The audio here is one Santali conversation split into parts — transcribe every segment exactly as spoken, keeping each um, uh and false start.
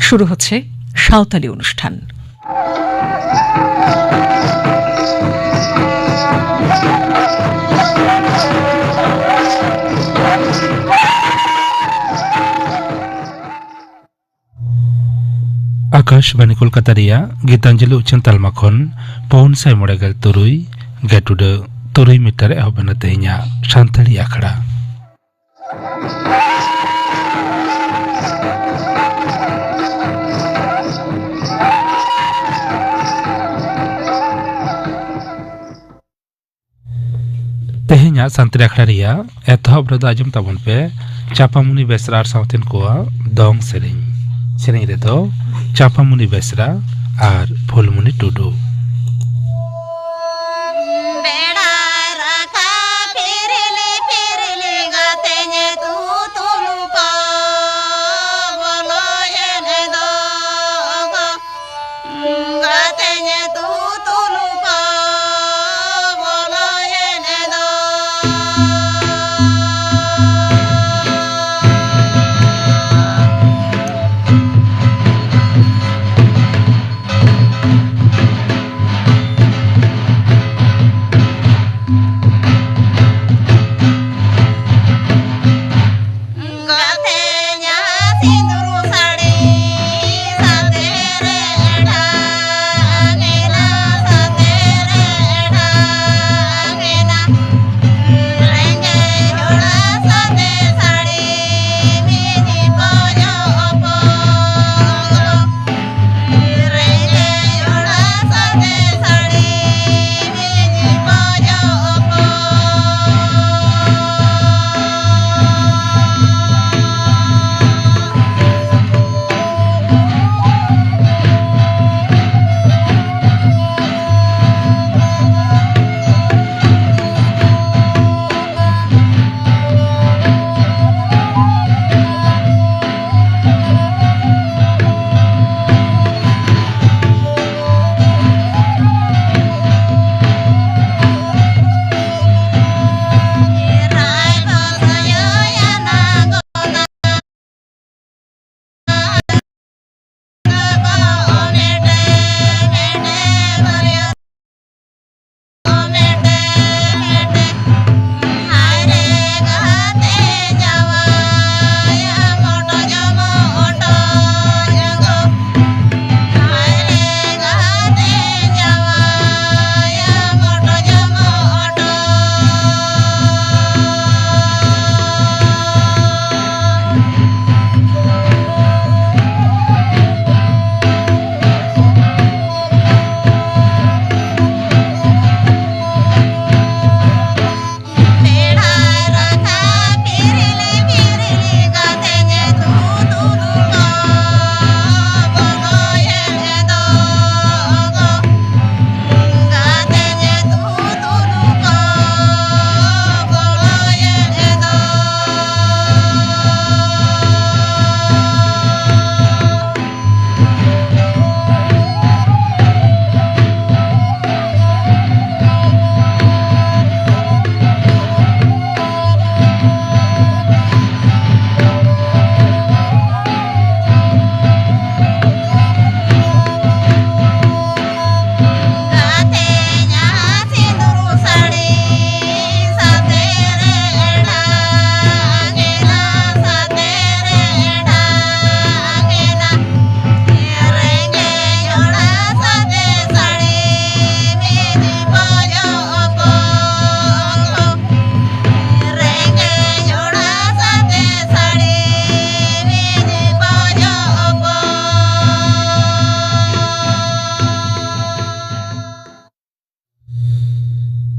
শুরু হচ্ছে সাঁওতালি অনুষ্ঠান। ᱟᱠᱟᱥᱵᱟᱱᱤ ᱠᱳᱞᱠᱟᱛᱟ ᱨᱮᱭᱟᱜ ᱜᱤᱛᱟᱧᱡᱚᱞᱤ ᱩᱪᱷᱟᱹᱱ ᱛᱟᱞᱢᱟ ᱠᱷᱚᱱ ᱯᱩᱱ ᱥᱟᱭ ᱢᱚᱬᱮ ᱜᱮᱞ ᱛᱩᱨᱩᱭ ᱜᱮᱴᱩᱰᱟᱹ ᱛᱩᱨᱩᱭ ᱢᱤᱴᱟᱨ ᱮᱦᱚᱵ ᱮᱱᱟ ᱛᱮᱦᱮᱧᱟᱜ ᱥᱟᱱᱛᱟᱲᱤ ᱟᱠᱷᱲᱟ᱾ ᱛᱮᱦᱮᱧᱟᱜ ᱥᱟᱱᱛᱟᱲᱤ ᱟᱠᱷᱲᱟ ᱨᱮᱭᱟᱜ ᱮᱛᱚᱦᱚᱵ ᱨᱮᱫᱚ ᱟᱸᱡᱚᱢ ᱛᱟᱵᱚᱱ ᱯᱮ ᱪᱟᱯᱟᱢᱩᱱᱤ ᱵᱮᱥᱨᱟ ᱟᱨ ᱥᱟᱶᱛᱮᱱ ᱠᱚᱣᱟᱜ ᱫᱚᱝ ᱥᱮᱨᱮᱧ᱾ ᱥᱮᱨᱮᱧ ᱨᱮᱫᱚ ᱪᱟᱯᱟᱢᱩᱱᱤ ᱵᱮᱥᱨᱟ ᱟᱨ ᱯᱷᱩᱞᱢᱩᱱᱤ ᱴᱩᱰᱩ᱾ ᱵᱮᱲᱟ ᱨᱟᱠᱟᱵ ᱯᱷᱤᱨᱞᱤ ᱯᱷᱤᱨᱞᱤ ᱜᱟᱛᱮᱧ ᱛᱩᱛᱩᱞᱩ ᱠᱚ ᱵᱚᱞᱚᱭᱮᱱ ᱫᱚ᱾ ᱜᱟᱛᱮᱧ ᱛᱩᱛᱩᱞᱩ ᱠᱚ ᱵᱚᱞᱚᱭᱮᱱ ᱫᱚ᱾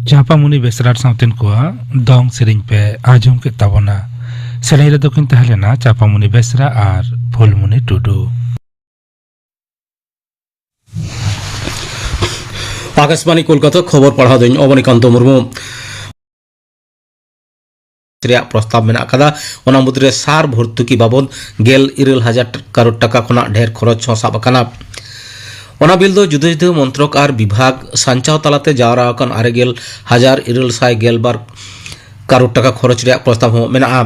ᱪᱟᱯᱟᱢᱩᱱᱤ ᱵᱮᱥᱨᱟ ᱥᱟᱶᱛᱮᱱ ᱠᱚᱣᱟᱜ ᱫᱚᱝ ᱥᱮᱨᱮᱧ ᱯᱮ ᱟᱸᱡᱚᱢ ᱠᱮᱫ ᱛᱟᱵᱚᱱᱟ᱾ ᱥᱮᱨᱮᱧ ᱨᱮᱫᱚ ᱠᱤᱱ ᱛᱟᱦᱮᱸ ᱞᱮᱱᱟ ᱪᱟᱯᱟᱢᱩᱱᱤ ᱵᱮᱥᱨᱟ ᱟᱨ ᱯᱷᱩᱞᱢᱩᱱᱤ ᱴᱩᱰᱩ᱾ ᱟᱠᱟᱥᱵᱟᱬᱤ ᱠᱳᱞᱠᱟᱛᱟ, ᱠᱷᱚᱵᱚᱨ ᱯᱟᱲᱦᱟᱣ ᱫᱚᱧ ᱚᱵᱚᱱᱤᱠᱟᱱᱛᱚ ᱢᱩᱨᱢᱩ᱾ ᱨᱮᱭᱟᱜ ᱯᱨᱚᱥᱛᱟᱵ ᱢᱮᱱᱟᱜ ᱟᱠᱟᱫᱟ᱾ ᱚᱱᱟ ᱢᱩᱫᱽᱨᱮ ᱥᱟᱨ ᱵᱷᱚᱨᱛᱩᱠᱤ ᱵᱟᱵᱚᱫ ᱜᱮᱞ ᱤᱨᱟᱹᱞ ᱦᱟᱡᱟᱨ ᱠᱟᱨᱳᱲ ᱴᱟᱠᱟ ᱠᱷᱚᱱᱟᱜ ᱰᱷᱮᱨ ᱠᱷᱚᱨᱚᱪ ᱦᱚᱸ ᱥᱟᱵ ᱟᱠᱟᱱᱟ᱾ ᱚᱱᱟ ᱵᱤᱞ ᱫᱚ ᱡᱩᱫᱟᱹ ᱡᱩᱫᱟᱹ ᱢᱚᱱᱛᱨᱚᱠ ᱟᱨ ᱵᱤᱵᱷᱟᱜᱽ ᱥᱟᱧᱪᱟᱣ ᱛᱟᱞᱟᱛᱮ ᱡᱟᱣᱨᱟ ᱟᱠᱟᱱ ᱟᱨᱮ ᱜᱮᱞ ᱦᱟᱡᱟᱨ ᱤᱨᱟᱹᱞ ᱥᱟᱭ ᱜᱮᱞ ᱵᱟᱨ ᱠᱟᱨᱳᱲ ᱴᱟᱠᱟ ᱠᱷᱚᱨᱚᱪ ᱨᱮᱭᱟᱜ ᱯᱨᱚᱥᱛᱟᱵ ᱦᱚᱸ ᱢᱮᱱᱟᱜᱼᱟ᱾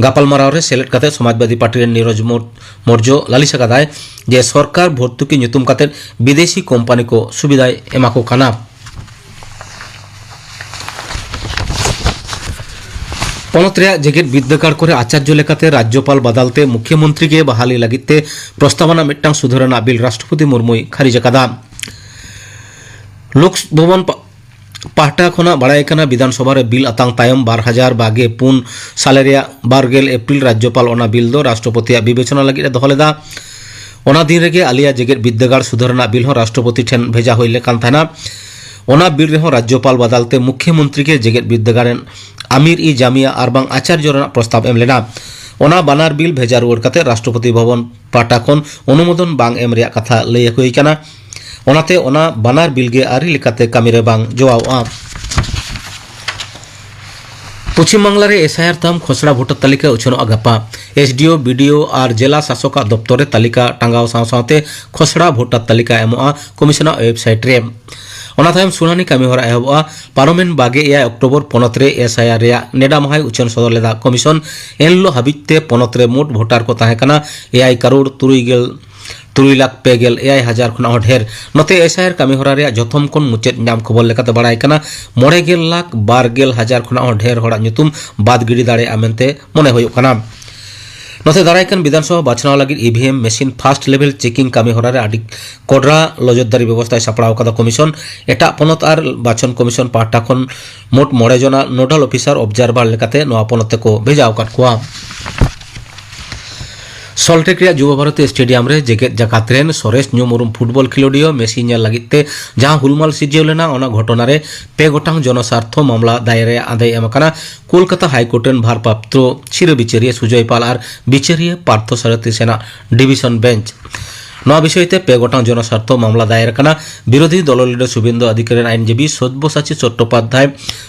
ᱜᱟᱯᱟᱞᱢᱟᱨᱟᱣ ᱨᱮ ᱥᱮᱞᱮᱫ ᱠᱟᱛᱮ ᱥᱚᱢᱟᱡᱽᱵᱟᱫᱤ ᱯᱟᱨᱴᱤ ᱨᱮᱱ ᱱᱤᱨᱚᱡᱽ ᱢᱳᱨ-, ᱢᱳᱨᱡᱚ ᱞᱟᱹᱞᱤᱥ ᱟᱠᱟᱫᱟᱭ ᱡᱮ ᱥᱚᱨᱠᱟᱨ ᱵᱷᱚᱨᱛᱩᱠᱤ ᱧᱩᱛᱩᱢ ᱠᱟᱛᱮ ᱵᱤᱫᱮᱥᱤ ᱠᱳᱢᱯᱟᱱᱤ ᱠᱚ ᱥᱩᱵᱤᱫᱷᱟᱭ ᱮᱢᱟ ᱠᱚ ᱠᱟᱱᱟ᱾ ᱯᱚᱱᱚᱛ ᱨᱮᱭᱟᱜ ᱡᱮᱜᱮᱛ ᱵᱤᱨᱫᱟᱹᱜᱟᱲ ᱠᱚᱨᱮ ᱟᱪᱟᱨᱡᱚ ᱞᱮᱠᱟᱛᱮ ᱨᱟᱡᱽᱡᱚᱯᱟᱞ ᱵᱟᱫᱟᱞ ᱛᱮ ᱢᱩᱠᱷᱭᱚᱢᱚᱱᱛᱨᱤ ᱜᱮ ᱵᱟᱦᱟᱞᱤ ᱞᱟᱹᱜᱤᱫ ᱛᱮ ᱯᱨᱚᱥᱛᱟᱵ ᱟᱱᱟᱜ ᱢᱤᱫᱴᱟᱝ ᱥᱩᱫᱷᱟᱹᱨ ᱟᱱᱟᱜ ᱵᱤᱞ ᱨᱟᱥᱴᱨᱚᱯᱚᱛᱤ ᱢᱩᱨᱢᱩᱭ ᱠᱷᱟᱨᱤᱡ ᱟᱠᱟᱫᱟ᱾ ᱞᱳᱠ ᱵᱷᱚᱵᱚᱱ ᱯᱟ-, ᱯᱟᱦᱴᱟ ᱠᱷᱚᱱᱟᱜ ᱵᱟᱲᱟᱭ ᱠᱟᱱᱟ, ᱵᱤᱫᱷᱟᱱ ᱥᱚᱵᱷᱟ ᱨᱮ ᱵᱤᱞ ᱟᱛᱟᱝ ᱛᱟᱭᱚᱢ ᱵᱟᱨ ᱦᱟᱡᱟᱨ ᱵᱟᱜᱮ ᱯᱩᱱ ᱥᱟᱞᱮ ᱨᱮᱭᱟᱜ ᱵᱟᱨ ᱜᱮᱞ ᱮᱯᱨᱤᱞ ᱨᱟᱡᱽᱡᱚᱯᱟᱞ ᱚᱱᱟ ᱵᱤᱞ ᱫᱚ ᱨᱟᱥᱴᱨᱚᱯᱚᱛᱤᱭᱟᱜ ᱵᱤᱵᱮᱪᱚᱱᱟ ᱞᱟᱹᱜᱤᱫ ᱮ ᱫᱚᱦᱚ ᱞᱮᱫᱟ᱾ ᱚᱱᱟ ᱫᱤᱱ ᱨᱮᱜᱮ ᱟᱞᱮᱭᱟᱜ ᱡᱮᱜᱮᱛ ᱵᱤᱨᱫᱟᱹᱜᱟᱲ ᱥᱩᱫᱷᱟᱹᱨ ᱨᱮᱱᱟᱜ ᱵᱤᱞ ᱦᱚᱸ ᱨᱟᱥᱴᱨᱚᱯᱚᱛᱤ ᱴᱷᱮᱱ ᱵᱷᱮᱡᱟ ᱦᱩᱭ ᱞᱮᱠᱟᱱ ᱛᱟᱦᱮᱱᱟ᱾ ᱚᱱᱟ ᱵᱤᱞ ᱨᱮᱦᱚᱸ ᱨᱟᱡᱽᱡᱚᱯᱟᱞ ᱵᱟᱫᱟᱞ ᱛᱮ ᱢᱩᱠᱷᱭᱚᱢᱚᱱᱛᱨᱤ ᱜᱮ ᱡᱮᱜᱮᱛ ᱵᱤᱨᱫᱟᱹᱜᱟᱲ ᱨᱮᱱ ᱟᱢᱤᱨ ᱤ ᱡᱟᱢᱤᱭᱟ ᱟᱨ ᱵᱟᱝ ᱟᱪᱟᱨᱡᱚ ᱨᱮᱱᱟᱜ ᱯᱨᱚᱥᱛᱟᱵ ᱮᱢ ᱞᱮᱱᱟ᱾ ᱚᱱᱟ ᱵᱟᱱᱟᱨ ᱵᱤᱞ ᱵᱷᱮᱡᱟ ᱨᱩᱣᱟᱹᱲ ᱠᱟᱛᱮ ᱨᱟᱥᱴᱨᱚᱯᱚᱛᱤ ᱵᱷᱚᱵᱚᱱ ᱯᱟᱦᱴᱟ ᱠᱷᱚᱱ ᱚᱱᱩᱢᱳᱫᱚᱱ ᱵᱟᱝ ᱮᱢ ᱨᱮᱭᱟᱜ ᱠᱟᱛᱷᱟ ᱞᱟᱹᱭ ᱦᱩᱭ ᱠᱟᱱᱟ᱾ ᱚᱱᱟᱛᱮ ᱚᱱᱟ ᱵᱟᱱᱟᱨ ᱵᱤᱞ ᱜᱮ ᱟᱹᱨᱤ ᱞᱮᱠᱟᱛᱮ ᱠᱟᱹᱢᱤ ᱨᱮ ᱵᱟᱝ ᱡᱚᱣᱟᱣᱚᱜᱼᱟ᱾ ᱯᱚᱪᱷᱤᱢ ᱵᱟᱝᱞᱟ ᱨᱮ ᱮᱥ ᱟᱭ ᱟᱨ ᱛᱟᱢ ᱠᱷᱚᱥᱲᱟ ᱵᱷᱳᱴᱟᱨ ᱛᱟᱹᱞᱤᱠᱟ ᱩᱪᱷᱟᱹᱱᱚᱜᱼᱟ ᱜᱟᱯᱟ᱾ ᱮᱥ ᱰᱤ ᱳ, ᱵᱤ ᱰᱤ ᱳ ᱟᱨ ᱡᱮᱞᱟ ᱥᱟᱥᱚᱠᱟᱜ ᱫᱚᱯᱛᱚᱨ ᱨᱮ ᱛᱟᱹᱞᱤᱠᱟ ᱴᱟᱸᱜᱟᱣ ᱥᱟᱶ ᱥᱟᱶᱛᱮ ᱠᱷᱚᱥᱲᱟ ᱵᱷᱳᱴᱟᱨ ᱛᱟᱹᱞᱤᱠᱟ ᱮᱢᱚᱜᱼᱟ ᱠᱚᱢᱤᱥᱚᱱᱟᱜ ᱣᱮᱵᱥᱟᱭᱤᱴ ᱨᱮ᱾ ᱚᱱᱟ ᱛᱟᱭᱚᱢ ᱥᱩᱱᱟᱹᱱᱤ ᱠᱟᱹᱢᱤ ᱦᱚᱨᱟ ᱮᱦᱚᱵᱚᱜᱼᱟ᱾ ᱯᱟᱨᱚᱢᱮᱱ ᱵᱟᱜᱮ ᱮᱭᱟᱭ ᱚᱠᱴᱳᱵᱚᱨ ᱯᱚᱱᱚᱛ ᱨᱮ ᱮᱥ ᱟᱭ ᱟᱨ ᱨᱮᱭᱟᱜ ᱱᱮᱰᱟ ᱢᱟᱦᱟᱭ ᱩᱪᱷᱟᱹᱱ ᱥᱚᱫᱚᱨ ᱞᱮᱫᱟ ᱠᱚᱢᱤᱥᱚᱱ᱾ ᱮᱱᱦᱤᱞᱳᱜ ᱦᱟᱹᱵᱤᱡ ᱛᱮ ᱯᱚᱱᱚᱛ ᱨᱮ ᱢᱳᱴ ᱵᱷᱳᱴᱟᱨ ᱠᱚ ᱛᱟᱦᱮᱸ ᱠᱟᱱᱟ ᱮᱭᱟᱭ ᱠᱟᱨᱳᱲ ᱛᱩᱨᱩᱭ ᱜᱮᱞ ᱛᱩᱨᱩᱭ ᱞᱟᱠᱷ ᱯᱮ ᱜᱮᱞ ᱮᱭᱟᱭ ᱦᱟᱡᱟᱨ ᱠᱷᱚᱱᱟᱜ ᱦᱚᱸ ᱰᱷᱮᱨ᱾ ᱱᱚᱛᱮ ᱮᱥ ᱟᱭ ᱟᱨ ᱠᱟᱹᱢᱤ ᱦᱚᱨᱟ ᱨᱮᱭᱟᱜ ᱡᱚᱛᱷᱚᱢ ᱠᱷᱚᱱ ᱢᱩᱪᱟᱹᱫ ᱧᱟᱢ ᱠᱷᱚᱵᱚᱨ ᱞᱮᱠᱟᱛᱮ ᱵᱟᱲᱟᱭ ᱠᱟᱱᱟ, ᱢᱚᱬᱮ ᱜᱮᱞ ᱞᱟᱠᱷ ᱵᱟᱨ ᱜᱮᱞ ᱦᱟᱡᱟᱨ ᱠᱷᱚᱱᱟᱜ ᱦᱚᱸ ᱰᱷᱮᱨ ᱦᱚᱲᱟᱜ ᱧᱩᱛᱩᱢ ᱵᱟᱫ ᱜᱤᱰᱤ ᱫᱟᱲᱮᱭᱟᱜᱼᱟ ᱢᱮᱱᱛᱮ ᱢᱚᱱᱮ ᱦᱩᱭᱩᱜ ᱠᱟᱱᱟ᱾ ᱱᱚᱛᱮ ᱫᱟᱨᱟᱭ ᱠᱟᱱ ᱵᱤᱫᱷᱟᱱ ᱥᱚᱵᱷᱟ ᱵᱟᱪᱷᱱᱟᱣ ᱞᱟᱹᱜᱤᱫ ᱤ ᱵᱷᱤ ᱮᱢ ᱢᱮᱥᱤᱱ ᱯᱷᱟᱥᱴ ᱞᱮᱵᱷᱮᱞ ᱪᱮᱠᱤᱝ ᱠᱟᱹᱢᱤ ᱦᱚᱨᱟ ᱨᱮ ᱟᱹᱰᱤ ᱠᱚᱰᱨᱟ ᱱᱚᱡᱚᱨᱫᱟᱨᱤ ᱵᱮᱵᱚᱥᱛᱷᱟᱭ ᱥᱟᱯᱲᱟᱣ ᱟᱠᱟᱫᱟ ᱠᱚᱢᱤᱥᱚᱱ᱾ ᱮᱴᱟᱜ ᱯᱚᱱᱚᱛ ᱟᱨ ᱵᱟᱪᱷᱚᱱ ᱠᱚᱢᱤᱥᱚᱱ ᱯᱟᱦᱴᱟ ᱠᱷᱚᱱ ᱢᱳᱴ ᱢᱚᱬᱮ ᱡᱚᱱᱟ ᱱᱳᱰᱟᱞ ᱚᱯᱷᱤᱥᱟᱨ ᱚᱵᱡᱟᱨᱵᱷᱟᱨ ᱞᱮᱠᱟᱛᱮ ᱱᱚᱣᱟ ᱯᱚᱱᱚᱛ ᱛᱮᱠᱚ ᱵᱷᱮᱡᱟ ᱟᱠᱟᱫ ᱠᱚᱣᱟ᱾ ᱥᱚᱞᱴᱮᱠ ᱨᱮᱭᱟᱜ ᱡᱩᱵᱟ ᱵᱷᱟᱨᱚᱛᱤ ᱥᱴᱮᱰᱤᱭᱟᱢ ᱨᱮ ᱡᱮᱜᱮᱛ ᱡᱟᱠᱟᱛ ᱨᱮᱱ ᱥᱚᱨᱮᱥ ᱧᱩᱢ ᱩᱨᱩᱢ ᱯᱷᱩᱴᱵᱚᱞ ᱠᱷᱮᱞᱳᱰᱤᱭᱟᱹ ᱢᱮᱥᱤ ᱧᱮᱞ ᱞᱟᱹᱜᱤᱫ ᱛᱮ ᱡᱟᱦᱟᱸ ᱦᱩᱞᱢᱟᱞ ᱥᱤᱨᱡᱟᱹᱣ ᱞᱮᱱᱟ, ᱚᱱᱟ ᱜᱷᱚᱴᱚᱱᱟ ᱨᱮ ᱯᱮ ᱜᱚᱴᱟᱝ ᱡᱚᱱᱚ ᱥᱟᱨᱛᱷᱚ ᱢᱟᱢᱞᱟ ᱫᱟᱭᱮᱨ ᱨᱮ ᱟᱫᱮᱭ ᱮᱢ ᱟᱠᱟᱱᱟ ᱠᱳᱞᱠᱟᱛᱟ ᱦᱟᱭ ᱠᱳᱨᱴ ᱨᱮᱱ ᱵᱷᱟᱨᱯᱨᱟᱯᱛᱚ ᱥᱤᱨᱟᱹ ᱵᱤᱪᱟᱹᱨᱤᱭᱟᱹ ᱥᱩᱡᱚᱭ ᱯᱟᱞ ᱟᱨ ᱵᱤᱪᱟᱹᱨᱤᱭᱟᱹ ᱯᱟᱨᱛᱷᱚ ᱥᱟᱨᱚᱛᱷᱤ ᱥᱮᱱᱟᱜ ᱰᱤᱵᱤᱥᱚᱱ ᱵᱮᱧᱪ᱾ ᱱᱚᱣᱟ ᱵᱤᱥᱚᱭ ᱛᱮ ᱯᱮ ᱜᱚᱴᱟᱝ ᱡᱚᱱᱚ ᱥᱟᱨᱛᱷᱚ ᱢᱟᱢᱞᱟ ᱫᱟᱭᱮᱨ ᱟᱠᱟᱱᱟ᱾ ᱵᱤᱨᱳᱫᱷᱤ ᱫᱚᱞ ᱞᱤᱰᱟᱨ ᱥᱩᱵᱮᱱᱫᱩ ᱚᱫᱷᱤᱠᱟᱨᱤ ᱨᱮᱱ ᱟᱭᱤᱱᱡᱤᱵᱤ ᱥᱚᱛᱵᱚᱥᱟᱪᱤ ᱪᱚᱴᱴᱳᱯᱟᱫᱽᱫᱷᱟᱭ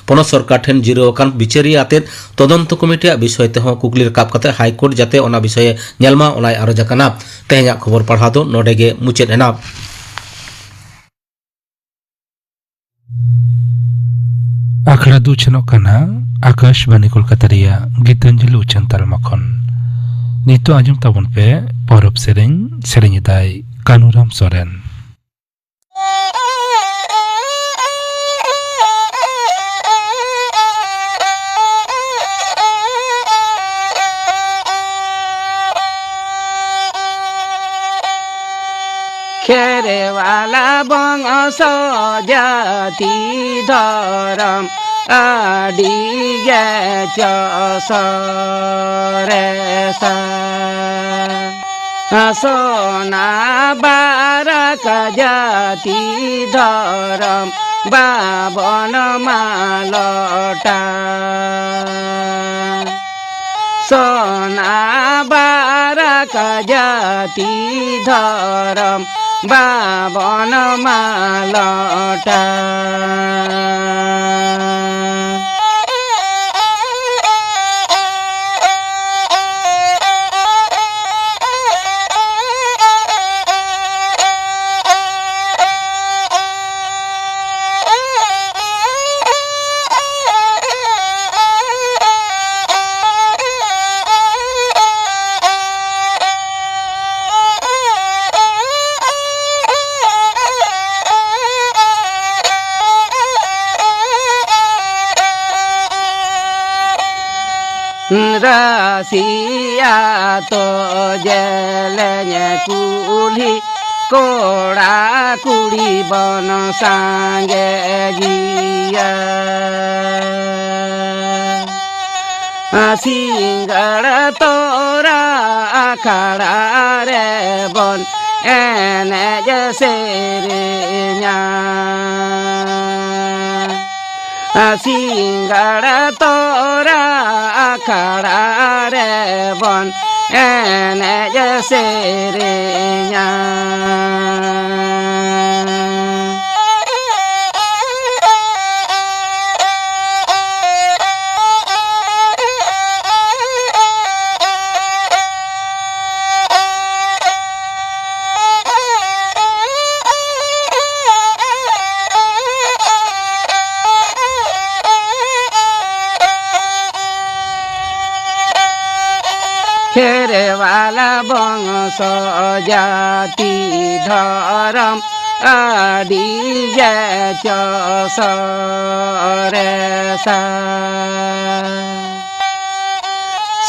ᱯᱚᱱᱚᱛ ᱥᱚᱨᱠᱟᱨ ᱴᱷᱮᱱ ᱡᱤᱨᱟᱹᱣ ᱟᱠᱟᱱ ᱵᱤᱪᱟᱹᱨᱤᱭᱟᱹ ᱟᱛᱮᱫ ᱛᱚᱫᱚᱱᱛᱚ ᱠᱚᱢᱤᱴᱤᱭᱟᱜ ᱵᱤᱥᱚᱭ ᱛᱮᱦᱚᱸ ᱠᱩᱠᱞᱤ ᱨᱟᱠᱟᱵ ᱠᱟᱛᱮ ᱦᱟᱭ ᱠᱳᱨᱴ ᱡᱟᱛᱮ ᱚᱱᱟ ᱵᱤᱥᱚᱭᱮ ᱧᱮᱞ ᱢᱟ, ᱚᱱᱟᱭ ᱟᱨᱚᱡ ᱟᱠᱟᱱᱟ᱾ ᱛᱮᱦᱮᱧᱟᱜ ᱠᱷᱚᱵᱚᱨ ᱯᱟᱲᱦᱟᱣ ᱫᱚ ᱱᱚᱰᱮ ᱜᱮ ᱢᱩᱪᱟᱹᱫ ᱮᱱᱟ᱾ ᱟᱠᱷᱲᱟ ᱫᱚ ᱩᱪᱷᱟᱹᱱᱚᱜ ᱠᱟᱱᱟ ᱟᱠᱟᱥᱵᱟᱱᱤ ᱠᱳᱞᱠᱟᱛᱟ ᱨᱮᱭᱟᱜ ᱜᱤᱛᱟᱧᱡᱚᱞᱤ ᱩᱪᱷᱟᱹᱱ ᱛᱟᱞᱢᱟ ᱠᱷᱚᱱ᱾ ᱱᱤᱛᱚᱜ ᱟᱸᱡᱚᱢ ᱛᱟᱵᱚᱱ ᱯᱮ ᱯᱚᱨᱚᱵᱽ ᱥᱮᱨᱮᱧ, ᱥᱮᱨᱮᱧ ᱮᱫᱟᱭ ᱠᱟᱱᱩᱨᱟᱢ ᱥᱚᱨᱮᱱ᱾ ᱠᱷᱮᱨᱣᱟᱞᱟ ᱵᱚᱝᱥᱚ ᱡᱟᱹᱛᱤ ᱫᱷᱚᱨᱚᱢ ᱟᱹᱰᱤ ᱜᱮ ᱪᱚ ᱥᱚᱨᱮᱥᱟ᱾ ᱥᱚᱱᱟ ᱵᱟᱨᱟᱠ ᱡᱟᱹᱛᱤ ᱫᱷᱚᱨᱚᱢ ᱵᱟᱵᱚᱱ ᱢᱟᱞᱚᱴᱟ᱾ ᱥᱚᱱᱟ ᱵᱟᱨᱟᱠ ᱡᱟᱹᱛᱤ ᱫᱷᱚᱨᱚᱢ ᱵᱟᱵᱚᱱ ᱢᱟᱞᱚᱴᱟ᱾ ᱨᱟᱥᱤᱭᱟ ᱛᱚ ᱡᱮᱞᱮᱧ ᱠᱩᱞᱦᱤ, ᱠᱚᱲᱟ ᱠᱩᱲᱤ ᱵᱚᱱ ᱥᱟᱸᱜᱮ ᱜᱮᱭᱟ᱾ ᱥᱤᱸᱜᱟᱹᱲ ᱛᱚᱨᱟ ᱟᱠᱷᱲᱟ ᱨᱮᱵᱚᱱ ᱮᱱᱮᱡ ᱥᱮᱨᱮᱧᱟ᱾ ᱥᱤᱸᱜᱟᱹᱲ ᱛᱚᱨᱟ ᱟᱠᱷᱲᱟ ᱨᱮᱵᱚᱱ ᱮᱱᱮᱡ ᱥᱮᱨᱮᱧᱟ᱾ ᱠᱷᱮᱨᱣᱟᱞ ᱵᱚᱝᱥᱚ ᱡᱟᱹᱛᱤ ᱫᱷᱚᱨᱚᱢ ᱟᱹᱰᱤ ᱜᱮ ᱪᱚ ᱥᱚᱨᱮᱥᱟ᱾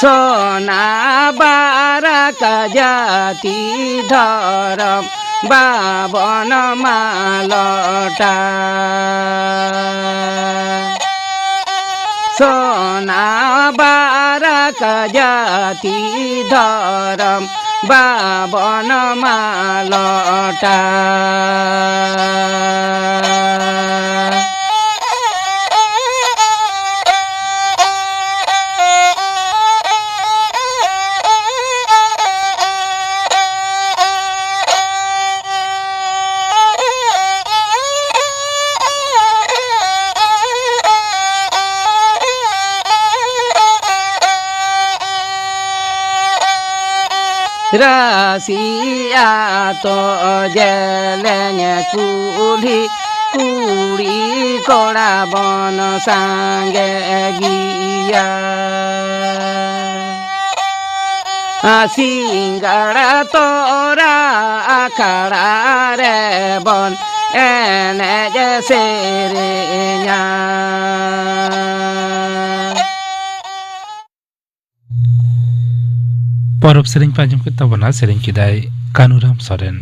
ᱥᱚᱱᱟ ᱵᱟᱨᱟᱠ ᱡᱟᱹᱛᱤ ᱫᱷᱚᱨᱚᱢ ᱵᱟᱵᱚᱱ ᱢᱟᱞᱚᱴᱟ᱾ ᱥᱚᱱᱟ ᱵᱟᱨᱟᱠ ᱡᱟᱹᱛᱤ ᱫᱷᱚᱨᱚᱢ ᱵᱟᱵᱚᱱ ᱢᱟᱞᱚᱴᱟ᱾ ᱨᱟᱥᱤ ᱟᱛᱚ ᱡᱮᱞᱮᱧ ᱠᱩᱞᱦᱤ, ᱠᱩᱲᱤ ᱠᱚᱲᱟ ᱵᱚᱱ ᱥᱟᱸᱜᱮ ᱜᱮᱭᱟ᱾ ᱥᱤᱸᱜᱟᱲ ᱛᱚᱨᱟ ᱟᱠᱷᱲᱟ ᱨᱮᱵᱚᱱ ᱮᱱᱮᱡ ᱥᱮᱨᱮᱧᱟ᱾ ᱯᱚᱨᱚᱵᱽ ᱥᱮᱨᱮᱧ ᱯᱮ ᱟᱸᱡᱚᱢ ᱠᱮᱫ ᱛᱟᱵᱚᱱᱟ, ᱥᱮᱨᱮᱧ ᱠᱮᱫᱟᱭ ᱠᱟᱹᱱᱩᱨᱟᱢ ᱥᱚᱨᱮᱱ᱾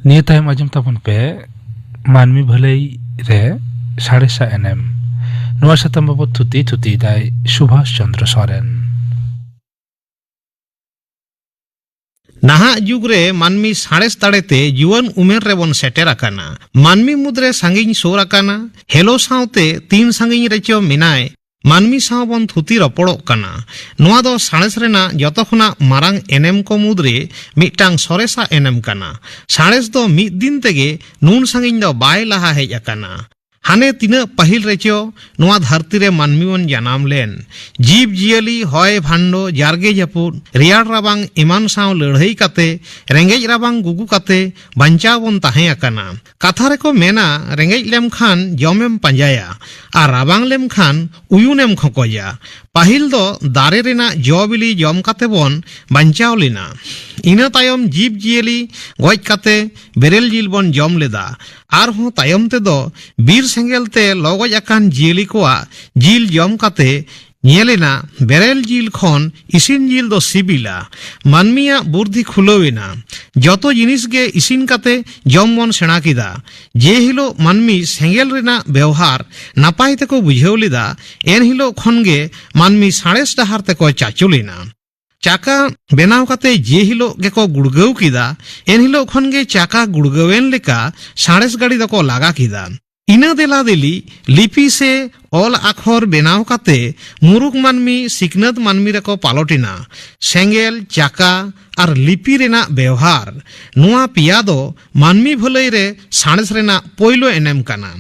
ᱱᱤᱭᱟᱹ ᱛᱟᱭᱚᱢ ᱟᱸᱡᱚᱢ ᱛᱟᱵᱚᱱ ᱯᱮ ᱢᱟᱹᱱᱢᱤ ᱵᱷᱟᱹᱞᱟᱹᱭ ᱨᱮ ᱥᱟᱬᱮᱥᱟᱜ ᱮᱱᱮᱢ᱾ ᱱᱚᱣᱟ ᱥᱟᱛᱟᱢ ᱵᱟᱵᱚᱛ ᱛᱷᱩᱛᱤ ᱛᱷᱩᱛᱤᱭᱮᱫᱟᱭ ᱥᱩᱵᱷᱟᱥ ᱪᱚᱱᱫᱨᱚ ᱥᱚᱨᱮᱱ᱾ ᱱᱟᱦᱟᱜ ᱡᱩᱜᱽ ᱨᱮ ᱢᱟᱹᱱᱢᱤ ᱥᱟᱬᱮᱥ ᱫᱟᱲᱮᱛᱮ ᱡᱩᱣᱟᱹᱱ ᱩᱢᱮᱨ ᱨᱮᱵᱚᱱ ᱥᱮᱴᱮᱨ ᱟᱠᱟᱱᱟ᱾ ᱢᱟᱹᱱᱢᱤ ᱢᱩᱫᱽᱨᱮ ᱥᱟᱺᱜᱤᱧ ᱥᱩᱨ ᱟᱠᱟᱱᱟ᱾ ᱦᱮᱞᱳ ᱥᱟᱶᱛᱮ ᱛᱤᱱ ᱥᱟᱺᱜᱤᱧ ᱨᱮᱪᱚ ᱢᱮᱱᱟᱭ, ᱢᱟᱹᱱᱢᱤ ᱥᱟᱶ ᱵᱚᱱ ᱛᱷᱩᱛᱤ ᱨᱚᱯᱚᱲᱚᱜ ᱠᱟᱱᱟ᱾ ᱱᱚᱣᱟ ᱫᱚ ᱥᱟᱬᱮᱥ ᱨᱮᱱᱟᱜ ᱡᱚᱛᱚ ᱠᱷᱚᱱᱟᱜ ᱢᱟᱨᱟᱝ ᱮᱱᱮᱢ ᱠᱚ ᱢᱩᱫᱽᱨᱮ ᱢᱤᱫᱴᱟᱝ ᱥᱚᱨᱮᱥᱟᱜ ᱮᱱᱮᱢ ᱠᱟᱱᱟ᱾ ᱥᱟᱬᱮᱥ ᱫᱚ ᱢᱤᱫ ᱫᱤᱱ ᱛᱮᱜᱮ ᱱᱩᱱ ᱥᱟᱺᱜᱤᱧ ᱫᱚ ᱵᱟᱭ ᱞᱟᱦᱟ ᱦᱮᱡ ᱟᱠᱟᱱᱟ᱾ ᱦᱟᱱᱮ ᱛᱤᱱᱟᱹᱜ ᱯᱟᱹᱦᱤᱞ ᱨᱮᱪᱚ ᱱᱚᱣᱟ ᱫᱷᱟᱹᱨᱛᱤ ᱨᱮ ᱢᱟᱹᱱᱢᱤ ᱵᱚᱱ ᱡᱟᱱᱟᱢ ᱞᱮᱱ᱾ ᱡᱤᱵᱽ ᱡᱤᱭᱟᱹᱞᱤ, ᱦᱚᱭ ᱵᱷᱟᱱᱰᱚ, ᱡᱟᱨᱜᱮ ᱡᱟᱹᱯᱩᱫ, ᱨᱮᱭᱟᱲ ᱨᱟᱵᱟᱝ ᱮᱢᱟᱱ ᱥᱟᱶ ᱞᱟᱹᱲᱦᱟᱹᱭ ᱠᱟᱛᱮ, ᱨᱮᱸᱜᱮᱡ ᱨᱟᱵᱟᱝ ᱜᱩᱜᱩ ᱠᱟᱛᱮ ᱵᱟᱧᱪᱟᱣ ᱵᱚᱱ ᱛᱟᱦᱮᱸ ᱟᱠᱟᱱᱟ᱾ ᱠᱟᱛᱷᱟ ᱨᱮᱠᱚ ᱢᱮᱱᱟ, ᱨᱮᱸᱜᱮᱡ ᱞᱮᱢ ᱠᱷᱟᱱ ᱡᱚᱢᱮᱢ ᱯᱟᱸᱡᱟᱭᱟ ᱟᱨ ᱨᱟᱵᱟᱝ ᱞᱮᱢ ᱠᱷᱟᱱ ᱩᱭᱩᱱᱮᱢ ᱠᱷᱚᱠᱚᱡᱟ᱾ ᱯᱟᱹᱦᱤᱞ ᱫᱚ ᱫᱟᱨᱮ ᱨᱮᱱᱟᱜ ᱡᱚ ᱵᱤᱞᱤ ᱡᱚᱢ ᱠᱟᱛᱮ ᱵᱚᱱ ᱵᱟᱧᱪᱟᱣ ᱞᱮᱱᱟ᱾ ᱤᱱᱟᱹ ᱛᱟᱭᱚᱢ ᱡᱤᱵᱽ ᱡᱤᱭᱟᱹᱞᱤ ᱜᱚᱡ ᱠᱟᱛᱮ ᱵᱮᱨᱮᱞ ᱡᱤᱞ ᱵᱚᱱ ᱡᱚᱢ ᱞᱮᱫᱟ᱾ ᱟᱨᱦᱚᱸ ᱛᱟᱭᱚᱢ ᱛᱮᱫᱚ ᱵᱤᱨ ᱥᱮᱸᱜᱮᱞ ᱛᱮ ᱞᱚ ᱜᱚᱡ ᱟᱠᱟᱱ ᱡᱤᱭᱟᱹᱞᱤ ᱠᱚᱣᱟᱜ ᱡᱤᱞ ᱡᱚᱢ ᱠᱟᱛᱮ ᱧᱮᱞ ᱮᱱᱟ, ᱵᱮᱨᱮᱞ ᱡᱤᱞ ᱠᱷᱚᱱ ᱤᱥᱤᱱ ᱡᱤᱞ ᱫᱚ ᱥᱤᱵᱤᱞᱟ᱾ ᱢᱟᱹᱱᱢᱤᱭᱟᱜ ᱵᱩᱨᱫᱷᱤ ᱠᱷᱩᱞᱟᱹᱣ ᱮᱱᱟ᱾ ᱡᱚᱛᱚ ᱡᱤᱱᱤᱥ ᱜᱮ ᱤᱥᱤᱱ ᱠᱟᱛᱮ ᱡᱚᱢ ᱵᱚᱱ ᱥᱮᱬᱟ ᱠᱮᱫᱟ᱾ ᱡᱮ ᱦᱤᱞᱳᱜ ᱢᱟᱹᱱᱢᱤ ᱥᱮᱸᱜᱮᱞ ᱨᱮᱱᱟᱜ ᱵᱮᱣᱦᱟᱨ ᱱᱟᱯᱟᱭ ᱛᱮᱠᱚ ᱵᱩᱡᱷᱟᱹᱣ ᱞᱮᱫᱟ, ᱮᱱ ᱦᱤᱞᱳᱜ ᱠᱷᱚᱱ ᱜᱮ ᱢᱟᱹᱱᱢᱤ ᱥᱟᱬᱮᱥ ᱰᱟᱦᱟᱨ ᱛᱮᱠᱚ ᱪᱟᱪᱳ ᱞᱮᱱᱟ᱾ ᱪᱟᱠᱟ ᱵᱮᱱᱟᱣ ᱠᱟᱛᱮ ᱡᱮ ᱦᱤᱞᱳᱜ ᱜᱮᱠᱚ ᱜᱩᱲᱜᱟᱹᱣ ᱠᱮᱫᱟ, ᱮᱱ ᱦᱤᱞᱳᱜ ᱠᱷᱚᱱ ᱜᱮ ᱪᱟᱠᱟ ᱜᱩᱲᱜᱟᱹᱣᱮᱱ ᱞᱮᱠᱟ ᱥᱟᱬᱮᱥ ᱜᱟᱹᱰᱤ ᱫᱚᱠᱚ ᱞᱟᱜᱟ ᱠᱮᱫᱟ᱾ ᱤᱱᱟᱹ ᱫᱮᱞᱟ ᱫᱮᱞᱤ ᱞᱤᱯᱤ ᱥᱮ ᱚᱞ ᱟᱠᱷᱚᱨ ᱵᱮᱱᱟᱣ ᱠᱟᱛᱮ ᱢᱩᱨᱩᱠ ᱢᱟᱹᱱᱢᱤ ᱥᱤᱠᱷᱱᱟᱹᱛ ᱢᱟᱹᱱᱢᱤ ᱨᱮᱠᱚ ᱯᱟᱞᱚᱴ ᱮᱱᱟ᱾ ᱥᱮᱸᱜᱮᱞ, ᱪᱟᱠᱟ ᱟᱨ ᱞᱤᱯᱤ ᱨᱮᱱᱟᱜ ᱵᱮᱣᱦᱟᱨ, ᱱᱚᱣᱟ ᱯᱮᱭᱟ ᱫᱚ ᱢᱟᱹᱱᱢᱤ ᱵᱷᱟᱹᱞᱟᱹᱭ ᱨᱮ ᱥᱟᱬᱮᱥ ᱨᱮᱱᱟᱜ ᱯᱳᱭᱞᱳ ᱮᱱᱮᱢ ᱠᱟᱱᱟ᱾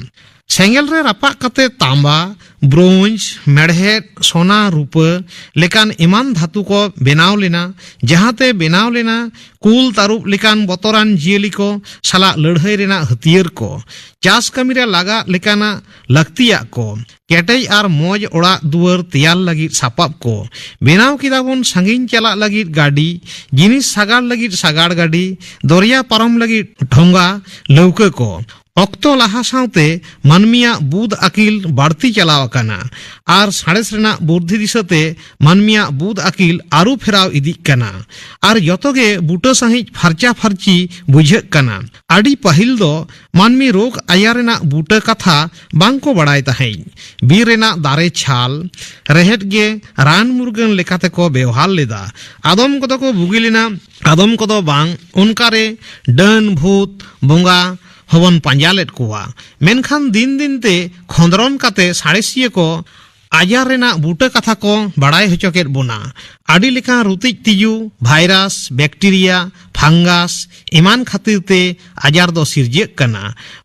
ᱥᱮᱸᱜᱮᱞ ᱨᱮ ᱨᱟᱯᱟᱜ ᱠᱟᱛᱮ ᱛᱟᱢᱵᱟ, ᱵᱨᱳᱧᱡᱽ, ᱢᱮᱲᱦᱮᱫ, ᱥᱚᱱᱟ, ᱨᱩᱯᱟᱹ ᱞᱮᱠᱟᱱ ᱮᱢᱟᱱ ᱫᱷᱟᱹᱛᱩ ᱠᱚ ᱵᱮᱱᱟᱣ ᱞᱮᱱᱟ, ᱡᱟᱦᱟᱸᱛᱮ ᱵᱮᱱᱟᱣ ᱞᱮᱱᱟ ᱠᱩᱞ, ᱛᱟᱹᱨᱩᱵ ᱞᱮᱠᱟᱱ ᱵᱚᱛᱚᱨᱟᱱ ᱡᱤᱭᱟᱹᱞᱤ ᱠᱚ ᱥᱟᱞᱟᱜ ᱞᱟᱹᱲᱦᱟᱹᱭ ᱨᱮᱱᱟᱜ ᱦᱟᱹᱛᱭᱟᱹᱨ ᱠᱚ, ᱪᱟᱥ ᱠᱟᱹᱢᱤ ᱨᱮ ᱞᱟᱜᱟᱜ ᱞᱮᱠᱟᱱᱟᱜ ᱞᱟᱹᱠᱛᱤᱭᱟᱜ ᱠᱚ, ᱠᱮᱴᱮᱡ ᱟᱨ ᱢᱚᱡᱽ ᱚᱲᱟᱜ ᱫᱩᱣᱟᱹᱨ ᱛᱮᱭᱟᱨ ᱞᱟᱹᱜᱤᱫ ᱥᱟᱯᱟᱵ ᱠᱚ᱾ ᱵᱮᱱᱟᱣ ᱠᱮᱫᱟ ᱵᱚᱱ ᱥᱟᱺᱜᱤᱧ ᱪᱟᱞᱟᱜ ᱞᱟᱹᱜᱤᱫ ᱜᱟᱹᱰᱤ, ᱡᱤᱱᱤᱥ ᱥᱟᱜᱟᱲ ᱞᱟᱹᱜᱤᱫ ᱥᱟᱜᱟᱲ ᱜᱟᱹᱰᱤ, ᱫᱚᱨᱭᱟ ᱯᱟᱨᱚᱢ ᱞᱟᱹᱜᱤᱫ ᱴᱷᱚᱸᱜᱟ, ᱞᱟᱹᱣᱠᱟᱹ ᱠᱚ᱾ ᱚᱠᱛᱚ ᱞᱟᱦᱟ ᱥᱟᱶᱛᱮ ᱢᱟᱹᱱᱢᱤᱭᱟᱜ ᱵᱩᱫ ᱟᱹᱠᱤᱞ ᱵᱟᱹᱲᱛᱤ ᱪᱟᱞᱟᱣ ᱟᱠᱟᱱᱟ ᱟᱨ ᱥᱟᱬᱮᱥ ᱨᱮᱱᱟᱜ ᱵᱩᱨᱫᱷᱤ ᱫᱤᱥᱟᱹᱛᱮ ᱢᱟᱹᱱᱢᱤᱭᱟᱜ ᱵᱩᱫ ᱟᱹᱠᱤᱞ ᱟᱹᱨᱩ ᱯᱷᱮᱨᱟᱣ ᱤᱫᱤᱜ ᱠᱟᱱᱟ᱾ ᱟᱨ ᱡᱚᱛᱚ ᱜᱮ ᱵᱩᱴᱟᱹ ᱥᱟᱺᱦᱤᱡ ᱯᱷᱟᱨᱪᱟ ᱯᱷᱟᱨᱪᱤ ᱵᱩᱡᱷᱟᱹᱜ ᱠᱟᱱᱟ᱾ ᱟᱹᱰᱤ ᱯᱟᱹᱦᱤᱞ ᱫᱚ ᱢᱟᱹᱱᱢᱤ ᱨᱳᱜᱽ ᱟᱡᱟᱨ ᱨᱮᱱᱟᱜ ᱵᱩᱴᱟᱹ ᱠᱟᱛᱷᱟ ᱵᱟᱝ ᱠᱚ ᱵᱟᱲᱟᱭ ᱛᱟᱦᱮᱸᱫ᱾ ᱵᱤᱨ ᱨᱮᱱᱟᱜ ᱫᱟᱨᱮ ᱪᱷᱟᱞ, ᱨᱮᱦᱮᱫ ᱜᱮ ᱨᱟᱱ ᱢᱩᱨᱜᱟᱹᱱ ᱞᱮᱠᱟᱛᱮ ᱠᱚ ᱵᱮᱣᱦᱟᱨ ᱞᱮᱫᱟ᱾ ᱟᱫᱚᱢ ᱠᱚᱫᱚ ᱠᱚ ᱵᱩᱜᱤ ᱞᱮᱱᱟ, ᱟᱫᱚᱢ ᱠᱚᱫᱚ ᱵᱟᱝ᱾ ᱚᱱᱠᱟᱨᱮ ᱰᱟᱹᱱ, ᱵᱷᱩᱛ, ᱵᱚᱸᱜᱟ ᱦᱚᱸᱵᱚᱱ ᱯᱟᱸᱡᱟ ᱞᱮᱫ ᱠᱚᱣᱟ᱾ ᱢᱮᱱᱠᱷᱟᱱ ᱫᱤᱱ ᱫᱤᱱ ᱛᱮ ᱠᱷᱚᱸᱫᱽᱨᱚᱱ ᱠᱟᱛᱮ ᱥᱟᱬᱮᱥᱤᱭᱟᱹ ᱠᱚ ᱟᱡᱟᱨ ᱨᱮᱱᱟᱜ ᱵᱩᱴᱟᱹ ᱠᱟᱛᱷᱟ ᱠᱚ ᱵᱟᱲᱟᱭ ᱦᱚᱪᱚ ᱠᱮᱫ ᱵᱚᱱᱟ᱾ ᱟᱹᱰᱤ ᱞᱮᱠᱟᱱ ᱨᱩᱛᱤᱡ ᱛᱤᱡᱩ, ᱵᱷᱟᱭᱨᱟᱥ, ᱵᱮᱠᱴᱮᱨᱤᱭᱟ, ᱯᱷᱟᱝᱜᱟᱥ ᱮᱢᱟᱱ ᱠᱷᱟᱹᱛᱤᱨ ᱛᱮ ᱟᱡᱟᱨ ᱫᱚ ᱥᱤᱨᱡᱟᱹᱜ ᱠᱟᱱᱟ᱾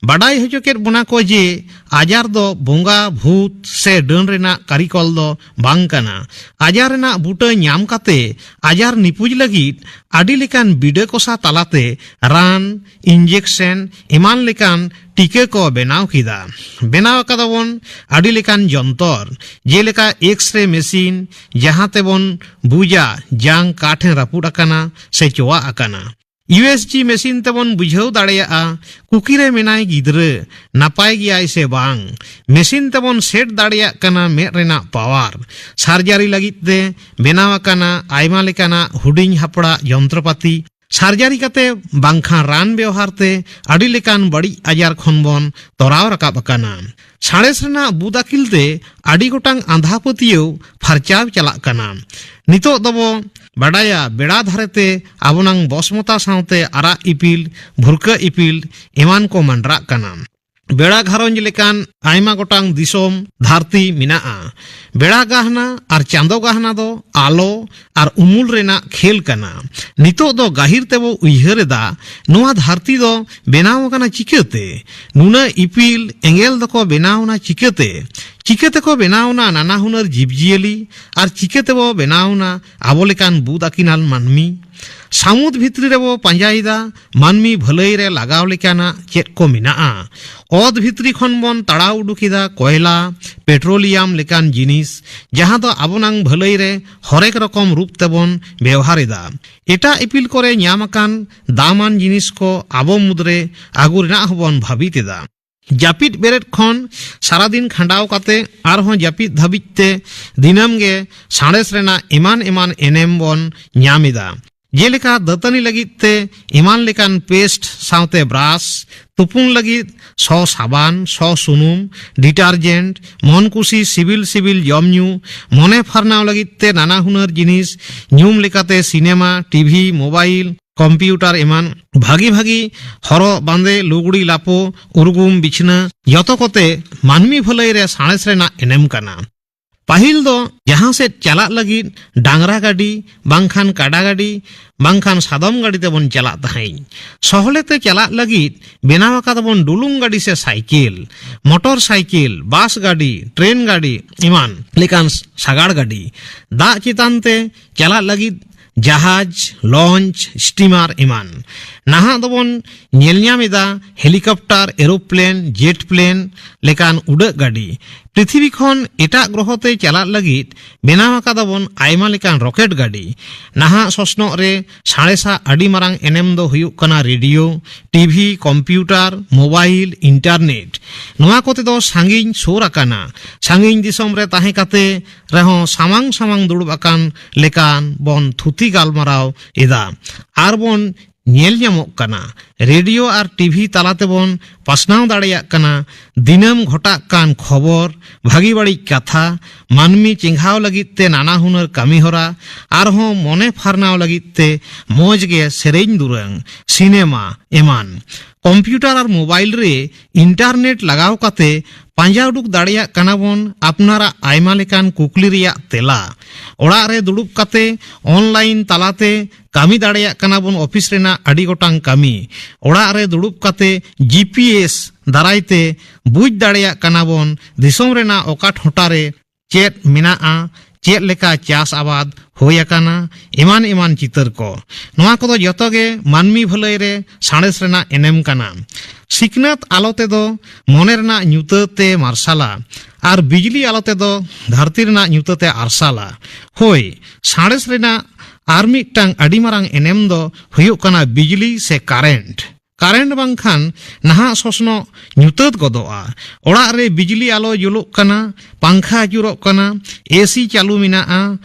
ᱵᱟᱰᱟᱭ ᱦᱚᱪᱚ ᱠᱮᱫ ᱵᱚᱱᱟ ᱠᱚ ᱡᱮ ᱟᱡᱟᱨ ᱫᱚ ᱵᱚᱸᱜᱟ, ᱵᱷᱩᱛ ᱥᱮ ᱰᱟᱹᱱ ᱨᱮᱱᱟᱜ ᱠᱟᱹᱨᱤᱠᱚᱞ ᱫᱚ ᱵᱟᱝ ᱠᱟᱱᱟ᱾ ᱟᱡᱟᱨ ᱨᱮᱱᱟᱜ ᱵᱩᱴᱟᱹ ᱧᱟᱢ ᱠᱟᱛᱮ ᱟᱡᱟᱨ ᱱᱤᱯᱩᱡ ᱞᱟᱹᱜᱤᱫ ᱟᱹᱰᱤ ᱞᱮᱠᱟᱱ ᱵᱤᱰᱟᱹ ᱠᱚᱥᱟ ᱛᱟᱞᱟᱛᱮ ᱨᱟᱱ, ᱤᱧᱡᱮᱠᱥᱮᱱ ᱮᱢᱟᱱ ᱞᱮᱠᱟᱱ ᱴᱤᱠᱟᱹ ᱠᱚ ᱵᱮᱱᱟᱣ ᱠᱮᱫᱟ᱾ ᱵᱮᱱᱟᱣ ᱟᱠᱟᱫᱟᱵᱚᱱ ᱟᱹᱰᱤ ᱞᱮᱠᱟᱱ ᱡᱚᱱᱛᱚᱨ, ᱡᱮᱞᱮᱠᱟ ᱮᱠᱥᱨᱮ ᱢᱮᱥᱤᱱ, ᱡᱟᱦᱟᱸ ᱛᱮᱵᱚᱱ ᱵᱩᱡᱟ ᱡᱟᱝ ᱠᱟ ᱴᱷᱮᱱ ᱨᱟᱹᱯᱩᱫ ᱟᱠᱟᱱᱟ ᱥᱮ ᱪᱚᱣᱟᱜ ᱟᱠᱟᱱᱟ᱾ ᱤᱭᱩ ᱮᱥ ᱡᱤ ᱢᱮᱥᱤᱱ ᱛᱮᱵᱚᱱ ᱵᱩᱡᱷᱟᱹᱣ ᱫᱟᱲᱮᱭᱟᱜᱼᱟ ᱠᱩᱠᱤᱨᱮ ᱢᱮᱱᱟᱭ ᱜᱤᱫᱽᱨᱟᱹ ᱱᱟᱯᱟᱭ ᱜᱮᱭᱟᱭ ᱥᱮ ᱵᱟᱝ᱾ ᱢᱮᱥᱤᱱ ᱛᱮᱵᱚᱱ ᱥᱮᱴ ᱫᱟᱲᱮᱭᱟᱜ ᱠᱟᱱᱟ ᱢᱮᱫ ᱨᱮᱱᱟᱜ ᱯᱟᱣᱟᱨ᱾ ᱥᱟᱨᱡᱟᱨᱤ ᱞᱟᱹᱜᱤᱫ ᱛᱮ ᱵᱮᱱᱟᱣ ᱟᱠᱟᱱᱟ ᱟᱭᱢᱟ ᱞᱮᱠᱟᱱᱟᱜ ᱦᱩᱰᱤᱧ ᱦᱟᱯᱲᱟᱜ ᱡᱚᱱᱛᱨᱚᱯᱟᱹᱛᱤ᱾ ᱥᱟᱨᱡᱟᱨᱤ ᱠᱟᱛᱮ ᱵᱟᱝᱠᱷᱟᱱ ᱨᱟᱱ ᱵᱮᱣᱦᱟᱨ ᱛᱮ ᱟᱹᱰᱤ ᱞᱮᱠᱟᱱ ᱵᱟᱹᱲᱤᱡ ᱟᱡᱟᱨ ᱠᱷᱚᱱ ᱵᱚᱱ ᱛᱚᱨᱟᱣ ᱨᱟᱠᱟᱵ ᱟᱠᱟᱱᱟ᱾ ᱥᱟᱬᱮᱥ ᱨᱮᱱᱟᱜ ᱵᱩᱫ ᱟᱹᱠᱤᱞ ᱛᱮ ᱟᱹᱰᱤ ᱜᱚᱴᱟᱝ ᱟᱸᱫᱷᱟ ᱯᱟᱹᱛᱭᱟᱹᱣ ᱯᱷᱟᱨᱪᱟᱣ ᱪᱟᱞᱟᱜ ᱠᱟᱱᱟ᱾ ᱱᱤᱛᱚᱜ ᱫᱚᱵᱚ ᱵᱟᱰᱟᱭᱟ ᱵᱮᱲᱟ ᱫᱷᱟᱨᱮ ᱛᱮ ᱟᱵᱚᱱᱟᱝ ᱵᱚᱥᱢᱚᱛᱟ ᱥᱟᱶᱛᱮ ᱟᱨᱟᱜ ᱤᱯᱤᱞ, ᱵᱷᱩᱨᱠᱟᱹ ᱤᱯᱤᱞ ᱮᱢᱟᱱ ᱠᱚ ᱢᱟᱸᱰᱨᱟᱜ ᱠᱟᱱᱟ᱾ ᱵᱮᱲᱟ ᱜᱷᱟᱨᱚᱸᱡᱽ ᱞᱮᱠᱟᱱ ᱟᱭᱢᱟ ᱜᱚᱴᱟᱝ ᱫᱤᱥᱚᱢ ᱫᱷᱟᱹᱨᱛᱤ ᱢᱮᱱᱟᱜᱼᱟ᱾ ᱵᱮᱲᱟ ᱜᱟᱦᱱᱟ ᱟᱨ ᱪᱟᱸᱫᱚ ᱜᱟᱦᱱᱟ ᱫᱚ ᱟᱞᱚ ᱟᱨ ᱩᱢᱩᱞ ᱨᱮᱱᱟᱜ ᱠᱷᱮᱞ ᱠᱟᱱᱟ᱾ ᱱᱤᱛᱚᱜ ᱫᱚ ᱜᱟᱹᱦᱤᱨ ᱛᱮᱵᱚ ᱩᱭᱦᱟᱹᱨ ᱮᱫᱟ, ᱱᱚᱣᱟ ᱫᱷᱟᱹᱨᱛᱤ ᱫᱚ ᱵᱮᱱᱟᱣ ᱟᱠᱟᱱᱟ ᱪᱤᱠᱟᱹᱛᱮ? ᱱᱩᱱᱟᱹᱜ ᱤᱯᱤᱞ ᱮᱸᱜᱮᱞ ᱫᱚᱠᱚ ᱵᱮᱱᱟᱣ ᱮᱱᱟ ᱪᱤᱠᱟᱹᱛᱮ? ᱪᱤᱠᱟᱹ ᱛᱮᱠᱚ ᱵᱮᱱᱟᱣ ᱮᱱᱟ ᱱᱟᱱᱟ ᱦᱩᱱᱟᱹᱨ ᱡᱤᱵᱽᱡᱤᱭᱟᱹᱞᱤ? ᱟᱨ ᱪᱤᱠᱟᱹ ᱛᱮᱵᱚ ᱵᱮᱱᱟᱣ ᱮᱱᱟ ᱟᱵᱚ ᱞᱮᱠᱟᱱ ᱵᱩᱫ ᱟᱹᱠᱤᱱᱟᱱ ᱢᱟᱹᱱᱢᱤ? ᱥᱟᱹᱢᱩᱫ ᱵᱷᱤᱛᱨᱤ ᱨᱮᱵᱚ ᱯᱟᱸᱡᱟᱭᱮᱫᱟ ᱢᱟᱹᱱᱢᱤ ᱵᱷᱟᱹᱞᱟᱹᱭ ᱨᱮ ᱞᱟᱜᱟᱣ ᱞᱮᱠᱟᱱᱟᱜ ᱪᱮᱫ ᱠᱚ ᱢᱮᱱᱟᱜᱼᱟ᱾ ᱚᱛ ᱵᱷᱤᱛᱨᱤ ᱠᱷᱚᱱ ᱵᱚᱱ ᱛᱟᱲᱟᱣ ᱩᱰᱩᱠᱮᱫᱟ ᱠᱚᱭᱞᱟ, ᱯᱮᱴᱨᱳᱞᱤᱭᱟᱢ ᱞᱮᱠᱟᱱ ᱡᱤᱱᱤᱥ, ᱡᱟᱦᱟᱸ ᱫᱚ ᱟᱵᱚᱱᱟᱝ ᱵᱷᱟᱹᱞᱟᱹᱭ ᱨᱮ ᱦᱚᱨᱮᱠ ᱨᱚᱠᱚᱢ ᱨᱩᱯ ᱛᱮᱵᱚᱱ ᱵᱮᱣᱦᱟᱨ ᱮᱫᱟ᱾ ᱮᱴᱟᱜ ᱤᱯᱤᱞ ᱠᱚᱨᱮ ᱧᱟᱢ ᱟᱠᱟᱱ ᱫᱟᱢᱟᱱ ᱡᱤᱱᱤᱥ ᱠᱚ ᱟᱵᱚ ᱢᱩᱫᱽᱨᱮ ᱟᱹᱜᱩ ᱨᱮᱱᱟᱜ ᱦᱚᱸᱵᱚᱱ ᱵᱷᱟᱹᱵᱤᱛ ᱮᱫᱟ᱾ ᱡᱟᱹᱯᱤᱫ ᱵᱮᱨᱮᱫ ᱠᱷᱚᱱ ᱥᱟᱨᱟᱫᱤᱱ ᱠᱷᱟᱸᱰᱟᱣ ᱠᱟᱛᱮ ᱟᱨᱦᱚᱸ ᱡᱟᱹᱯᱤᱫ ᱫᱷᱟᱹᱵᱤᱡ ᱛᱮ ᱫᱤᱱᱟᱹᱢ ᱜᱮ ᱥᱟᱬᱮᱥ ᱨᱮᱱᱟᱜ ᱮᱢᱟᱱ ᱮᱢᱟᱱ ᱮᱱᱮᱢ ᱵᱚᱱ ᱧᱟᱢ ᱮᱫᱟ᱾ ᱡᱮᱞᱮᱠᱟ ᱫᱟᱹᱛᱟᱹᱱᱤ ᱞᱟᱹᱜᱤᱫ ᱛᱮ ᱮᱢᱟᱱ ᱞᱮᱠᱟᱱ ᱯᱮᱥᱴ ᱥᱟᱶᱛᱮ ᱵᱨᱟᱥ, ᱛᱩᱯᱩᱱ ᱞᱟᱹᱜᱤᱫ ᱥᱚ ᱥᱟᱵᱟᱱ, ᱥᱚ ᱥᱩᱱᱩᱢ, ᱰᱤᱴᱟᱨᱡᱮᱱᱴ, ᱢᱚᱱ ᱠᱩᱥᱤ ᱥᱤᱵᱤᱞ ᱥᱤᱵᱤᱞ ᱡᱚᱢ ᱧᱩ, ᱢᱚᱱᱮ ᱯᱷᱟᱨᱱᱟᱣ ᱞᱟᱹᱜᱤᱫ ᱛᱮ ᱱᱟᱱᱟ ᱦᱩᱱᱟᱹᱨ ᱡᱤᱱᱤᱥ, ᱧᱩᱢ ᱞᱮᱠᱟᱛᱮ ᱥᱤᱱᱮᱢᱟ, ᱴᱤᱵᱷᱤ, ᱢᱳᱵᱟᱭᱤᱞ, ᱠᱚᱢᱯᱤᱭᱩᱴᱟᱨ ᱮᱢᱟᱱ, ᱵᱷᱟᱹᱜᱤ ᱵᱷᱟᱹᱜᱤ ᱦᱚᱨᱚᱜ ᱵᱟᱸᱫᱮ, ᱞᱩᱜᱽᱲᱤ ᱞᱟᱯᱚ, ᱩᱨᱜᱩᱢ ᱵᱤᱪᱷᱱᱟᱹ, ᱡᱚᱛᱚ ᱠᱚᱛᱮ ᱢᱟᱹᱱᱢᱤ ᱵᱷᱟᱹᱞᱟᱹᱭ ᱨᱮ ᱥᱟᱬᱮᱥ ᱨᱮᱱᱟᱜ ᱮᱱᱮᱢ ᱠᱟᱱᱟ᱾ ᱯᱟᱹᱦᱤᱞ ᱫᱚ ᱡᱟᱦᱟᱸ ᱥᱮᱫ ᱪᱟᱞᱟᱜ ᱞᱟᱹᱜᱤᱫ ᱰᱟᱝᱨᱟ ᱜᱟᱹᱰᱤ ᱵᱟᱝᱠᱷᱟᱱ ᱠᱟᱰᱟ ᱜᱟᱹᱰᱤ ᱵᱟᱝᱠᱷᱟᱱ ᱥᱟᱫᱚᱢ ᱜᱟᱹᱰᱤ ᱛᱮᱵᱚᱱ ᱪᱟᱞᱟᱜ ᱛᱟᱦᱮᱸᱫ᱾ ᱥᱚᱦᱞᱮ ᱛᱮ ᱪᱟᱞᱟᱜ ᱞᱟᱹᱜᱤᱫ ᱵᱮᱱᱟᱣ ᱟᱠᱟᱫᱟᱵᱚᱱ ᱰᱩᱞᱩᱝ ᱜᱟᱹᱰᱤ ᱥᱮ ᱥᱟᱭᱠᱮᱞ, ᱢᱚᱴᱚᱨ ᱥᱟᱭᱠᱮᱞ, ᱵᱟᱥ ᱜᱟᱹᱰᱤ, ᱴᱨᱮᱱ ᱜᱟᱹᱰᱤ ᱮᱢᱟᱱ ᱞᱮᱠᱟᱱ ᱥᱟᱜᱟᱲ ᱜᱟᱹᱰᱤ᱾ ᱫᱟᱜ ᱪᱮᱛᱟᱱ ᱛᱮ ᱪᱟᱞᱟᱜ ᱞᱟᱹᱜᱤᱫ ᱡᱟᱦᱟᱡᱽ, ᱞᱚᱧᱪ, ᱥᱴᱤᱢᱟᱨ ᱮᱢᱟᱱ᱾ ᱱᱟᱦᱟᱜ ᱫᱚᱵᱚᱱ ᱧᱮᱞ ᱧᱟᱢ ᱮᱫᱟ ᱦᱮᱞᱤᱠᱚᱯᱴᱟᱨ, ᱮᱨᱳᱯᱞᱮᱱ, ᱡᱮᱴ ᱯᱞᱮᱱ ᱞᱮᱠᱟᱱ ᱩᱰᱟᱹᱜ ᱜᱟᱹᱰᱤ᱾ ᱯᱨᱤᱛᱷᱤᱵᱤ ᱠᱷᱚᱱ ᱮᱴᱟᱜ ᱜᱨᱚᱦᱚ ᱛᱮ ᱪᱟᱞᱟᱜ ᱞᱟᱹᱜᱤᱫ ᱵᱮᱱᱟᱣ ᱟᱠᱟᱫᱟᱵᱚᱱ ᱟᱭᱢᱟ ᱞᱮᱠᱟᱱ ᱨᱚᱠᱮᱴ ᱜᱟᱹᱰᱤ᱾ ᱱᱟᱦᱟᱜ ᱥᱚᱥᱱᱚᱜ ᱨᱮ ᱥᱟᱬᱮᱥᱟᱜ ᱟᱹᱰᱤ ᱢᱟᱨᱟᱝ ᱮᱱᱮᱢ ᱫᱚ ᱦᱩᱭᱩᱜ ᱠᱟᱱᱟ radio, TV, computer, mobile, internet. ᱱᱚᱣᱟ ᱠᱚᱛᱮ ᱫᱚ ᱥᱟᱺᱜᱤᱧ ᱥᱩᱨ ᱟᱠᱟᱱᱟ᱾ ᱥᱟᱺᱜᱤᱧ ᱫᱤᱥᱚᱢ ᱨᱮ ᱛᱟᱦᱮᱸ ᱠᱟᱛᱮ ᱨᱮᱦᱚᱸ ᱥᱟᱢᱟᱝ ᱥᱟᱢᱟᱝ ᱫᱩᱲᱩᱵ ᱟᱠᱟᱱ ᱞᱮᱠᱟᱱ ᱵᱚᱱ ᱛᱷᱩᱛᱤ ᱜᱟᱞᱢᱟᱨᱟᱣ ᱮᱫᱟ᱾ ᱟᱨ ᱵᱚᱱ ᱧᱮᱞ ᱧᱟᱢᱚᱜ ᱠᱟᱱᱟ᱾ ᱨᱮᱰᱤᱭᱳ ᱟᱨ ᱴᱤᱵᱷᱤ ᱛᱟᱞᱟ ᱛᱮᱵᱚᱱ ᱯᱟᱥᱱᱟᱣ ᱫᱟᱲᱮᱭᱟᱜ ᱠᱟᱱᱟ ᱫᱤᱱᱟᱹᱢ ᱜᱷᱚᱴᱟᱜ ᱠᱟᱱ ᱠᱷᱚᱵᱚᱨ, ᱵᱷᱟᱹᱜᱤ ᱵᱟᱹᱲᱤᱡ ᱠᱟᱛᱷᱟ, ᱢᱟᱹᱱᱢᱤ ᱪᱮᱸᱜᱷᱟᱣ ᱞᱟᱹᱜᱤᱫ ᱛᱮ ᱱᱟᱱᱟ ᱦᱩᱱᱟᱹᱨ ᱠᱟᱹᱢᱤ ᱦᱚᱨᱟ, ᱟᱨᱦᱚᱸ ᱢᱚᱱᱮ ᱯᱷᱟᱨᱱᱟᱣ ᱞᱟᱹᱜᱤᱫ ᱛᱮ ᱢᱚᱡᱽ ᱜᱮ ᱥᱮᱨᱮᱧ ᱫᱩᱨᱟᱹᱝ, ᱥᱤᱱᱮᱢᱟ ᱮᱢᱟᱱ᱾ ᱠᱚᱢᱯᱤᱭᱩᱴᱟᱨ ᱟᱨ ᱢᱳᱵᱟᱭᱤᱞ ᱨᱮ ᱤᱱᱴᱟᱨᱱᱮᱴ ᱞᱟᱜᱟᱣ ᱠᱟᱛᱮ ᱯᱟᱸᱡᱟ ᱩᱰᱩᱠ ᱫᱟᱲᱮᱭᱟᱜ ᱠᱟᱱᱟ ᱵᱚᱱ ᱟᱯᱱᱟᱨᱟᱜ ᱟᱭᱢᱟ ᱞᱮᱠᱟᱱ ᱠᱩᱠᱞᱤ ᱨᱮᱭᱟᱜ ᱛᱮᱞᱟ᱾ ᱚᱲᱟᱜ ᱨᱮ ᱫᱩᱲᱩᱵ ᱠᱟᱛᱮ ᱚᱱᱞᱟᱭᱤᱱ ᱛᱟᱞᱟᱛᱮ ᱠᱟᱹᱢᱤ ᱫᱟᱲᱮᱭᱟᱜ ᱠᱟᱱᱟ ᱵᱚᱱ ᱚᱯᱷᱤᱥ ᱨᱮᱱᱟᱜ ᱟᱹᱰᱤ ᱜᱚᱴᱟᱝ ᱠᱟᱹᱢᱤ᱾ ᱚᱲᱟᱜ ᱨᱮ ᱫᱩᱲᱩᱵ ᱠᱟᱛᱮ ᱡᱤ ᱯᱤ ᱮᱥ ᱫᱟᱨᱟᱭ ᱛᱮ ᱵᱩᱡᱽ ᱫᱟᱲᱮᱭᱟᱜ ᱠᱟᱱᱟ ᱵᱚᱱ ᱫᱤᱥᱚᱢ ᱨᱮᱱᱟᱜ ᱚᱠᱟ ᱴᱚᱴᱷᱟ ᱨᱮ ᱪᱮᱫ ᱢᱮᱱᱟᱜᱼᱟ, ᱪᱮᱫ ᱞᱮᱠᱟ ᱪᱟᱥ ᱟᱵᱟᱫ ᱦᱩᱭ ᱟᱠᱟᱱᱟ, ᱮᱢᱟᱱ ᱮᱢᱟᱱ ᱪᱤᱛᱟᱹᱨ ᱠᱚ᱾ ᱱᱚᱣᱟ ᱠᱚᱫᱚ ᱡᱚᱛᱚ ᱜᱮ ᱢᱟᱹᱱᱢᱤ ᱵᱷᱟᱹᱞᱟᱹᱭ ᱨᱮ ᱥᱟᱬᱮᱥ ᱨᱮᱱᱟᱜ ᱮᱱᱮᱢ ᱠᱟᱱᱟ᱾ ᱥᱤᱠᱷᱱᱟᱹᱛ ᱟᱞᱚ ᱛᱮᱫᱚ ᱢᱚᱱᱮ ᱨᱮᱱᱟᱜ ᱧᱩᱛᱟᱹᱛ ᱮ ᱢᱟᱨᱥᱟᱞᱟ, ᱟᱨ ᱵᱤᱡᱽᱞᱤ ᱟᱞᱚ ᱛᱮᱫᱚ ᱫᱷᱟᱹᱨᱛᱤ ᱨᱮᱱᱟᱜ ᱧᱩᱛᱟᱹᱛ ᱮ ᱟᱨᱥᱟᱞᱟ᱾ ᱦᱳᱭ, ᱥᱟᱬᱮᱥ ᱨᱮᱱᱟᱜ ᱟᱨ ᱢᱤᱫᱴᱟᱝ ᱟᱹᱰᱤ ᱢᱟᱨᱟᱝ ᱮᱱᱮᱢ ᱫᱚ ᱦᱩᱭᱩᱜ ᱠᱟᱱᱟ ᱵᱤᱡᱽᱞᱤ ᱥᱮ ᱠᱟᱨᱮᱱᱴ᱾ ᱠᱟᱨᱮᱱᱴ ᱵᱟᱝᱠᱷᱟᱱ ᱱᱟᱦᱟᱜ ᱥᱚᱥᱱᱚᱜ ᱧᱩᱛᱟᱹᱛ ᱜᱚᱫᱚᱜᱼᱟ᱾ ᱚᱲᱟᱜ ᱨᱮ ᱵᱤᱡᱽᱞᱤ ᱟᱞᱚ ᱡᱩᱞᱩᱜ ᱠᱟᱱᱟ, ᱯᱟᱝᱠᱷᱟ ᱟᱹᱪᱩᱨᱚᱜ ᱠᱟᱱᱟ, ᱮᱥᱤ ᱪᱟᱹᱞᱩ ᱢᱮᱱᱟᱜᱼᱟ,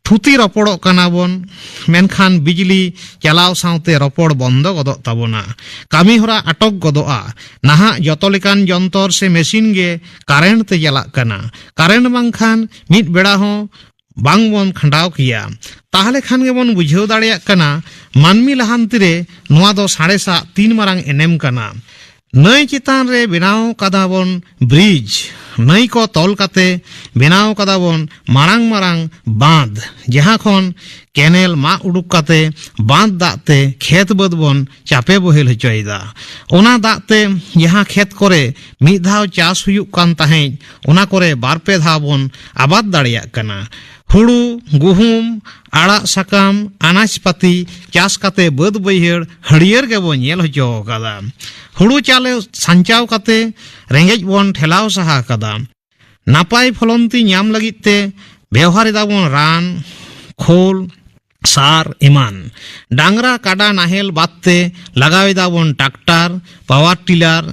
ᱛᱷᱩᱛᱤ ᱨᱚᱯᱚᱲᱚᱜ ᱠᱟᱱᱟ ᱵᱚᱱ, ᱢᱮᱱᱠᱷᱟᱱ ᱵᱤᱡᱽᱞᱤ ᱪᱟᱞᱟᱣ ᱥᱟᱶᱛᱮ ᱨᱚᱯᱚᱲ ᱵᱚᱱᱫᱚ ᱜᱚᱫᱚᱜ ᱛᱟᱵᱚᱱᱟ᱾ ᱠᱟᱹᱢᱤ ᱦᱚᱨᱟ ᱟᱴᱚᱠ ᱜᱚᱫᱚᱜᱼᱟ᱾ ᱱᱟᱦᱟᱜ ᱡᱚᱛᱚ ᱞᱮᱠᱟᱱ ᱡᱚᱱᱛᱚᱨ ᱥᱮ ᱢᱮᱥᱤᱱ ᱜᱮ ᱠᱟᱨᱮᱱᱴ ᱛᱮ ᱪᱟᱞᱟᱜ ᱠᱟᱱᱟ᱾ ᱠᱟᱨᱮᱱᱴ ᱵᱟᱝᱠᱷᱟᱱ ᱢᱤᱫ ᱵᱮᱲᱟ ᱦᱚᱸ ᱵᱟᱝ ᱵᱚᱱ ᱠᱷᱟᱸᱰᱟᱣ ᱠᱮᱭᱟ᱾ ᱛᱟᱦᱞᱮ ᱠᱷᱟᱱ ᱜᱮᱵᱚᱱ ᱵᱩᱡᱷᱟᱹᱣ ᱫᱟᱲᱮᱭᱟᱜ ᱠᱟᱱᱟ, ᱢᱟᱹᱱᱢᱤ ᱞᱟᱦᱟᱱᱛᱤ ᱨᱮ ᱱᱚᱣᱟ ᱫᱚ ᱥᱟᱬᱮᱥᱟᱜ ᱛᱤᱱ ᱢᱟᱨᱟᱝ ᱮᱱᱮᱢ ᱠᱟᱱᱟ᱾ ᱱᱟᱹᱭ ᱪᱮᱛᱟᱱ ᱨᱮ ᱵᱮᱱᱟᱣ ᱠᱟᱫᱟ ᱵᱚᱱ ᱵᱨᱤᱡᱽ, ᱱᱟᱹᱭ ᱠᱚ ᱛᱚᱞ ᱠᱟᱛᱮ ᱵᱮᱱᱟᱣ ᱠᱟᱫᱟ ᱵᱚᱱ ᱢᱟᱨᱟᱝ ᱢᱟᱨᱟᱝ ᱵᱟᱸᱫᱽ, ᱡᱟᱦᱟᱸ ᱠᱷᱚᱱ ᱠᱮᱱᱮᱞ ᱢᱟᱜ ᱩᱰᱩᱠ ᱠᱟᱛᱮ ᱵᱟᱸᱫᱽ ᱫᱟᱜ ᱛᱮ ᱠᱷᱮᱛ ᱵᱟᱹᱫᱽ ᱵᱚᱱ ᱪᱟᱯᱮ ᱵᱚᱦᱮᱞ ᱦᱚᱪᱚᱭᱮᱫᱟ᱾ ᱚᱱᱟ ᱫᱟᱜ ᱛᱮ ᱡᱟᱦᱟᱸ ᱠᱷᱮᱛ ᱠᱚᱨᱮ ᱢᱤᱫ ᱫᱷᱟᱣ ᱪᱟᱥ ᱦᱩᱭᱩᱜ ᱠᱟᱱ ᱛᱟᱦᱮᱸᱫ, ᱚᱱᱟ ᱠᱚᱨᱮ ᱵᱟᱨ ᱯᱮ ᱫᱷᱟᱣ ᱵᱚᱱ ᱟᱵᱟᱫ ᱫᱟᱲᱮᱭᱟᱜ ᱠᱟᱱᱟ᱾ ᱦᱩᱲᱩ, ᱜᱩᱦᱩᱢ, ᱟᱲᱟᱜ ᱥᱟᱠᱟᱢ, ᱟᱱᱟᱡᱽ ᱯᱟᱹᱛᱤ ᱪᱟᱥ ᱠᱟᱛᱮ ᱵᱟᱹᱫᱽ ᱵᱟᱹᱭᱦᱟᱹᱲ ᱦᱟᱹᱨᱭᱟᱹᱲ ᱜᱮᱵᱚᱱ ᱧᱮᱞ ᱦᱚᱪᱚ ᱟᱠᱟᱫᱟ᱾ ᱦᱩᱲᱩ ᱪᱟᱣᱞᱮ ᱥᱟᱧᱪᱟᱣ ᱠᱟᱛᱮ ᱨᱮᱸᱜᱮᱡ ᱵᱚᱱ ᱴᱷᱮᱞᱟᱣ ᱥᱟᱦᱟ ᱟᱠᱟᱫᱟ᱾ ᱱᱟᱯᱟᱭ ᱯᱷᱚᱞᱚᱱᱛᱤ ᱧᱟᱢ ᱞᱟᱹᱜᱤᱫ ᱛᱮ ᱵᱮᱣᱦᱟᱨ ᱮᱫᱟᱵᱚᱱ ᱨᱟᱱ, ᱠᱷᱳᱞ, ᱥᱟᱨ ᱮᱢᱟᱱ᱾ ᱰᱟᱝᱨᱟ ᱠᱟᱰᱟ ᱱᱟᱦᱮᱞ ᱵᱟᱫ ᱛᱮ ᱞᱟᱜᱟᱣ ᱮᱫᱟᱵᱚᱱ ᱴᱨᱟᱠᱴᱟᱨ, ᱯᱟᱣᱟᱨ ᱴᱤᱞᱟᱨ,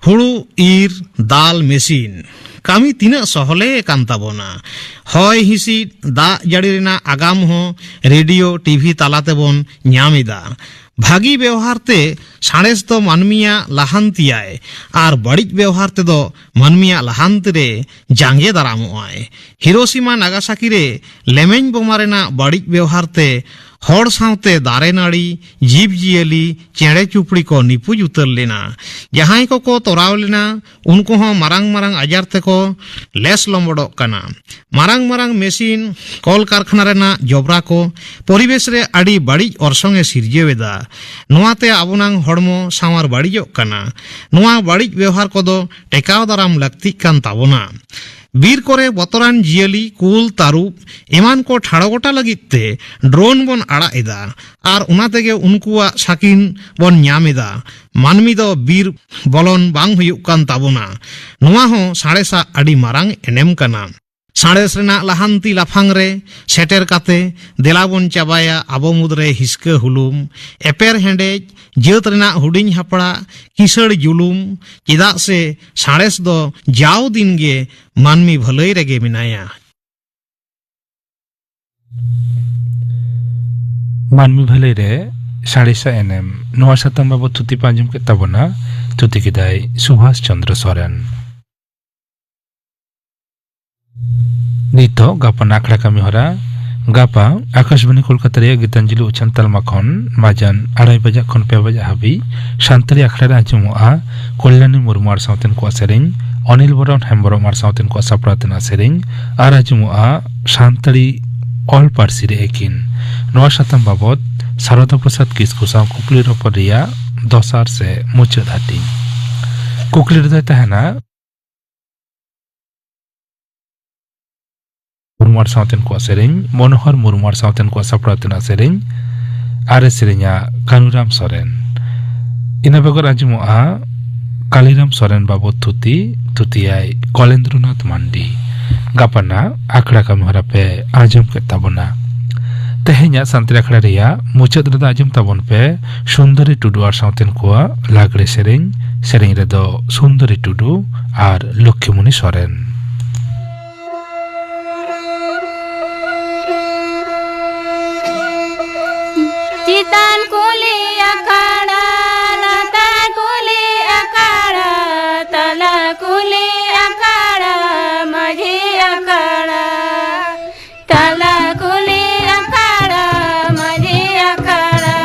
ᱦᱩᱲᱩ ᱤᱨ, ᱫᱟᱞ ᱢᱮᱥᱤᱱ᱾ ᱠᱟᱹᱢᱤ ᱛᱤᱱᱟᱹᱜ ᱥᱚᱦᱞᱮ ᱟᱠᱟᱱ ᱛᱟᱵᱚᱱᱟ᱾ ᱦᱚᱭ ᱦᱤᱸᱥᱤᱫ, ᱫᱟᱜ ᱡᱟᱹᱲᱤ ᱨᱮᱱᱟᱜ ᱟᱜᱟᱢ ᱦᱚᱸ ᱨᱮᱰᱤᱭᱳ, ᱴᱤᱵᱷᱤ ᱛᱟᱞᱟ ᱛᱮᱵᱚᱱ ᱧᱟᱢ ᱮᱫᱟ᱾ ᱵᱷᱟᱹᱜᱤ ᱵᱮᱣᱦᱟᱨ ᱛᱮ ᱥᱟᱬᱮᱥ ᱫᱚ ᱢᱟᱹᱱᱢᱤᱭᱟᱜ ᱞᱟᱦᱟᱱᱛᱤᱭᱟᱭ, ᱟᱨ ᱵᱟᱹᱲᱤᱡ ᱵᱮᱣᱦᱟᱨ ᱛᱮᱫᱚ ᱢᱟᱹᱱᱢᱤᱭᱟᱜ ᱞᱟᱦᱟᱱᱛᱤ ᱨᱮ ᱡᱟᱸᱜᱮ ᱫᱟᱨᱟᱢᱚᱜᱼᱟᱭ᱾ ᱦᱤᱨᱳᱥᱤᱢᱟ ᱱᱟᱜᱟᱥᱟᱠᱤ ᱨᱮ ᱞᱮᱢᱮᱧ ᱵᱳᱢᱟ ᱨᱮᱱᱟᱜ ᱵᱟᱹᱲᱤᱡ ᱵᱮᱣᱦᱟᱨ ᱛᱮ ᱦᱚᱲ ᱥᱟᱶᱛᱮ ᱫᱟᱨᱮ ᱱᱟᱹᱲᱤ, ᱡᱤᱵᱽ ᱡᱤᱭᱟᱹᱞᱤ, ᱪᱮᱬᱮ ᱪᱩᱯᱲᱤ ᱠᱚ ᱱᱤᱯᱩᱡ ᱩᱛᱟᱹᱨ ᱞᱮᱱᱟ᱾ ᱡᱟᱦᱟᱸᱭ ᱠᱚᱠᱚ ᱛᱚᱨᱟᱣ ᱞᱮᱱᱟ, ᱩᱱᱠᱩ ᱦᱚᱸ ᱢᱟᱨᱟᱝ ᱢᱟᱨᱟᱝ ᱟᱡᱟᱨ ᱛᱮᱠᱚ ᱞᱮᱥ ᱞᱚᱢᱵᱚᱰᱚᱜ ᱠᱟᱱᱟ᱾ ᱢᱟᱨᱟᱝ ᱢᱟᱨᱟᱝ ᱢᱮᱥᱤᱱ, ᱠᱚᱞ ᱠᱟᱨᱠᱷᱟᱱᱟ ᱨᱮᱱᱟᱜ ᱡᱚᱵᱽᱨᱟ ᱠᱚ ᱯᱚᱨᱤᱵᱮᱥ ᱨᱮ ᱟᱹᱰᱤ ᱵᱟᱹᱲᱤᱡ ᱚᱨᱥᱚᱝ ᱮ ᱥᱤᱨᱡᱟᱹᱣ ᱮᱫᱟ᱾ ᱱᱚᱣᱟᱛᱮ ᱟᱵᱚᱱᱟᱝ ᱦᱚᱲᱢᱚ ᱥᱟᱶᱟᱨ ᱵᱟᱹᱲᱤᱡᱚᱜ ᱠᱟᱱᱟ᱾ ᱱᱚᱣᱟ ᱵᱟᱹᱲᱤᱡ ᱵᱮᱣᱦᱟᱨ ᱠᱚᱫᱚ ᱴᱮᱠᱟᱣ ᱫᱟᱨᱟᱢ ᱞᱟᱹᱠᱛᱤᱜ ᱠᱟᱱ ᱛᱟᱵᱚᱱᱟ᱾ ᱵᱤᱨ ᱠᱚᱨᱮ ᱵᱚᱛᱚᱨᱟᱱ ᱡᱤᱭᱟᱹᱞᱤ, ᱠᱩᱞ, ᱛᱟᱹᱨᱩᱵ ᱮᱢᱟᱱ ᱠᱚ ᱴᱷᱟᱲᱚ ᱜᱚᱴᱟ ᱞᱟᱹᱜᱤᱫ ᱛᱮ ᱰᱨᱳᱱ ᱵᱚᱱ ᱟᱲᱟᱜ ᱮᱫᱟ ᱟᱨ ᱚᱱᱟ ᱛᱮᱜᱮ ᱩᱱᱠᱩᱣᱟᱜ ᱥᱟᱹᱠᱤᱱ ᱵᱚᱱ ᱧᱟᱢ ᱮᱫᱟ᱾ ᱢᱟᱹᱱᱢᱤ ᱫᱚ ᱵᱤᱨ ᱵᱚᱞᱚᱱ ᱵᱟᱝ ᱦᱩᱭᱩᱜ ᱠᱟᱱ ᱛᱟᱵᱚᱱᱟ᱾ ᱱᱚᱣᱟ ᱦᱚᱸ ᱥᱟᱬᱮᱥᱟᱜ ᱟᱹᱰᱤ ᱢᱟᱨᱟᱝ ᱮᱱᱮᱢ ᱠᱟᱱᱟ᱾ ᱥᱟᱬᱮᱥ ᱨᱮᱱᱟᱜ ᱞᱟᱦᱟᱱᱛᱤ ᱞᱟᱯᱷᱟᱝ ᱨᱮ ᱥᱮᱴᱮᱨ ᱠᱟᱛᱮ ᱫᱮᱞᱟ ᱵᱚᱱ ᱪᱟᱵᱟᱭᱟ ᱟᱵᱚ ᱢᱩᱫᱽᱨᱮ ᱦᱤᱥᱠᱟᱹ ᱦᱩᱞᱩᱢ, ᱮᱯᱮᱨ ᱦᱮᱸᱰᱮᱡ, ᱡᱟᱹᱛ ᱨᱮᱱᱟᱜ ᱦᱩᱰᱤᱧ ᱦᱟᱯᱲᱟᱜ, ᱠᱤᱥᱟᱹᱲ ᱡᱩᱞᱩᱢ᱾ ᱪᱮᱫᱟᱜ ᱥᱮ ᱥᱟᱬᱮᱥ ᱫᱚ ᱡᱟᱣ ᱫᱤᱱ ᱜᱮ ᱢᱟᱹᱱᱢᱤ ᱵᱷᱟᱹᱞᱟᱹᱭ ᱨᱮᱜᱮ ᱢᱮᱱᱟᱭᱟ᱾ ᱢᱟᱹᱱᱢᱤ ᱵᱷᱟᱹᱞᱟᱹᱭ ᱨᱮ ᱥᱟᱬᱮᱥᱟᱜ ᱮᱱᱮᱢ, ᱱᱚᱣᱟ ᱥᱟᱛᱟᱢ ᱵᱟᱵᱚᱛ ᱛᱷᱩᱛᱤ ᱯᱮ ᱟᱸᱡᱚᱢ ᱠᱮᱫ ᱛᱟᱵᱚᱱᱟ᱾ ᱛᱷᱩᱛᱤ ᱠᱮᱫᱟᱭ ᱥᱩᱵᱷᱟᱥ ᱪᱚᱸᱫᱽᱨᱚ ᱥᱚᱨᱮᱱ᱾ ᱱᱤᱛᱚᱜ ᱜᱟᱯᱟ ᱟᱠᱷᱲᱟ ᱠᱟᱹᱢᱤ ᱦᱚᱨᱟ᱾ ᱜᱟᱯᱟ ᱟᱠᱟᱥᱵᱟᱱᱤ ᱠᱳᱞᱠᱟᱛᱟ ᱨᱮᱭᱟᱜ ᱜᱤᱛᱟᱧᱡᱚᱞᱤ ᱩᱪᱷᱟᱹᱱ ᱛᱟᱞᱢᱟ ᱠᱷᱚᱱ ᱢᱟᱡᱟᱱ ᱟᱲᱟᱭ ᱵᱟᱡᱟᱜ ᱠᱷᱚᱱ ᱯᱮ ᱵᱟᱡᱟᱜ ᱦᱟᱹᱵᱤᱡ ᱥᱟᱱᱛᱟᱲᱤ ᱟᱠᱷᱲᱟ ᱨᱮ ᱟᱸᱡᱚᱢᱚᱜᱼᱟ ᱠᱚᱞᱭᱟᱱᱤ ᱢᱩᱨᱢᱩ ᱟᱨ ᱥᱟᱶᱛᱮᱱ ᱠᱚᱣᱟᱜ ᱥᱮᱨᱮᱧ, ᱚᱱᱤᱞ ᱵᱚᱨᱚᱱ ᱦᱮᱢᱵᱨᱚᱢ ᱟᱨ ᱥᱟᱶᱛᱮᱱ ᱠᱚᱣᱟᱜ ᱥᱟᱯᱲᱟᱣ ᱛᱮᱱᱟᱜ ᱥᱮᱨᱮᱧ, ᱟᱨ ᱟᱸᱡᱚᱢᱚᱜᱼᱟ ᱥᱟᱱᱛᱟᱲᱤ ᱚᱞ ᱯᱟᱹᱨᱥᱤ ᱨᱮ ᱮᱠᱤᱱ᱾ ᱱᱚᱣᱟ ᱥᱟᱛᱟᱢ ᱵᱟᱵᱚᱛ ᱥᱟᱨᱚᱫᱟ ᱯᱨᱚᱥᱟᱫᱽ ᱠᱤᱥᱠᱩ ᱥᱟᱶ ᱠᱩᱠᱞᱤ ᱨᱚᱯᱚᱲ ᱨᱮᱭᱟᱜ ᱫᱚᱥᱟᱨ ᱥᱮ ᱢᱩᱪᱟᱹᱫ ᱦᱟᱹᱴᱤᱧ᱾ ᱠᱩᱠᱞᱤ ᱨᱮᱫᱚᱭ ᱛᱟᱦᱮᱱᱟ, ᱢᱩᱨᱢᱩ ᱟᱨ ᱥᱟᱶᱛᱮᱱ ᱠᱚᱣᱟᱜ ᱥᱮᱨᱮᱧ, ᱢᱚᱱᱳᱦᱚᱨ ᱢᱩᱨᱢᱩ ᱟᱨ ᱥᱟᱶᱛᱮᱱ ᱠᱚᱣᱟᱜ ᱥᱟᱯᱲᱟᱣ ᱛᱮᱱᱟᱜ ᱥᱮᱨᱮᱧ, ᱟᱨ ᱮ ᱥᱮᱨᱮᱧᱟ ᱠᱟᱹᱱᱩᱨᱟᱢ ᱥᱚᱨᱮᱱ᱾ ᱤᱱᱟᱹ ᱵᱮᱜᱚᱨ ᱟᱸᱡᱚᱢᱚᱜᱼᱟ ᱠᱟᱞᱤᱨᱟᱢ ᱥᱚᱨᱮᱱ ᱵᱟᱵᱚᱫ ᱛᱷᱩᱛᱤ, ᱛᱷᱩᱛᱤᱭᱟᱭ ᱠᱚᱞᱮᱱᱫᱨᱚᱱᱟᱛᱷ ᱢᱟᱱᱰᱤ᱾ ᱜᱟᱯᱟᱱᱟᱜ ᱟᱠᱷᱲᱟ ᱠᱟᱹᱢᱤ ᱦᱚᱨᱟ ᱯᱮ ᱟᱸᱡᱚᱢ ᱠᱮᱫ ᱛᱟᱵᱚᱱᱟ᱾ ᱛᱮᱦᱮᱧᱟᱜ ᱥᱟᱱᱛᱟᱲᱤ ᱟᱠᱷᱲᱟ ᱨᱮᱭᱟᱜ ᱢᱩᱪᱟᱹᱫ ᱨᱮᱫᱚ ᱟᱸᱡᱚᱢ ᱛᱟᱵᱚᱱ ᱯᱮ ᱥᱩᱱᱫᱚᱨᱤ ᱴᱩᱰᱩ ᱟᱨ ᱥᱟᱶᱛᱮᱱ ᱠᱚᱣᱟᱜ ᱞᱟᱜᱽᱲᱮ ᱥᱮᱨᱮᱧ᱾ ᱥᱮᱨᱮᱧ ᱨᱮᱫᱚ ᱥᱩᱱᱫᱚᱨᱤ ᱴᱩᱰᱩ ᱟᱨ ᱞᱚᱠᱠᱷᱤᱢᱩᱱᱤ ᱥᱚᱨᱮᱱ᱾ ᱪᱮᱛᱟᱱ ᱠᱩᱞᱦᱤ ᱟᱠᱷᱲᱟ, ᱞᱟᱛᱟᱨ ᱠᱩᱞᱦᱤ ᱟᱠᱷᱲᱟ, ᱛᱟᱞᱟ ᱠᱩᱞᱦᱤ ᱟᱠᱷᱲᱟ, ᱢᱟᱹᱡᱷᱤ ᱟᱠᱷᱲᱟ᱾ ᱛᱟᱞᱟ ᱠᱩᱞᱦᱤ ᱟᱠᱷᱲᱟ, ᱢᱟᱹᱡᱷᱤ ᱟᱠᱷᱲᱟ᱾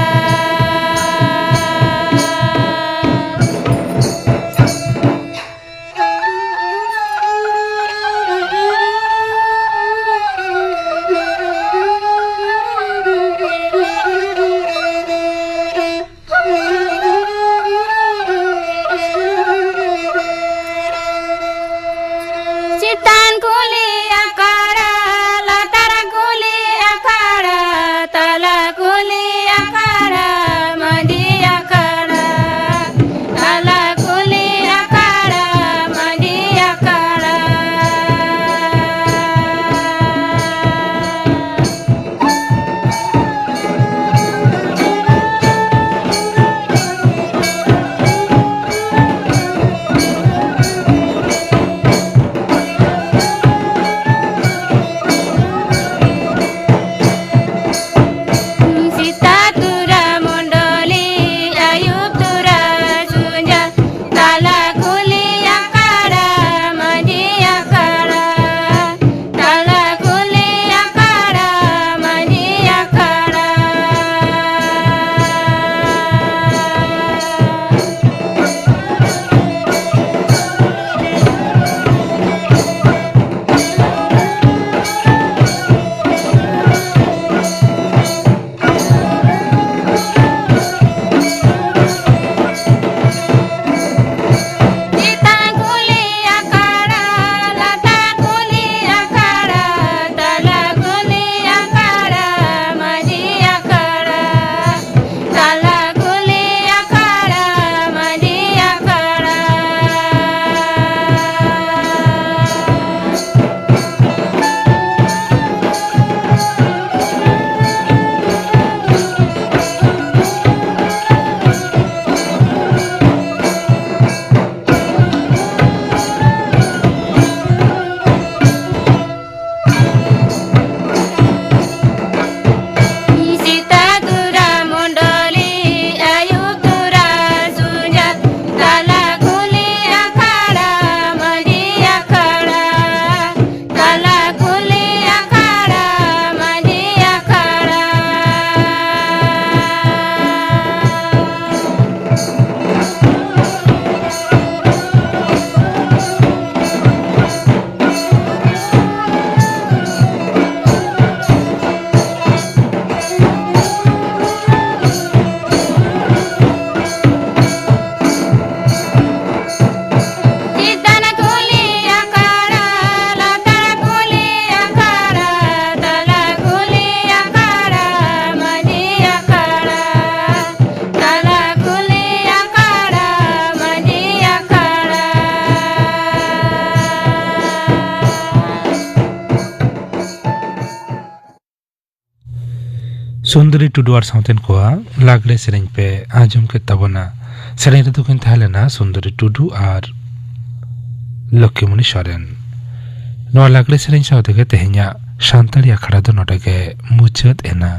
ᱥᱩᱱᱫᱚᱨᱤ ᱴᱩᱰᱩ ᱟᱨ ᱥᱟᱶᱛᱮᱱ ᱠᱚᱣᱟᱜ ᱞᱟᱜᱽᱲᱮ ᱥᱮᱨᱮᱧ ᱯᱮ ᱟᱸᱡᱚᱢ ᱠᱮᱫ ᱛᱟᱵᱚᱱᱟ᱾ ᱥᱮᱨᱮᱧ ᱨᱮᱫᱚ ᱠᱤᱱ ᱛᱟᱦᱮᱸ ᱞᱮᱱᱟ ᱥᱩᱱᱫᱚᱨᱤ ᱴᱩᱰᱩ ᱟᱨ ᱞᱚᱠᱠᱷᱤᱢᱩᱱᱤ ᱥᱚᱨᱮᱱ᱾ ᱱᱚᱣᱟ ᱞᱟᱜᱽᱲᱮ ᱥᱮᱨᱮᱧ ᱥᱟᱶ ᱛᱮᱜᱮ ᱛᱮᱦᱮᱧᱟᱜ ᱥᱟᱱᱛᱟᱲᱤ ᱟᱠᱷᱲᱟ ᱫᱚ ᱱᱚᱰᱮ ᱜᱮ ᱢᱩᱪᱟᱹᱫ ᱮᱱᱟ᱾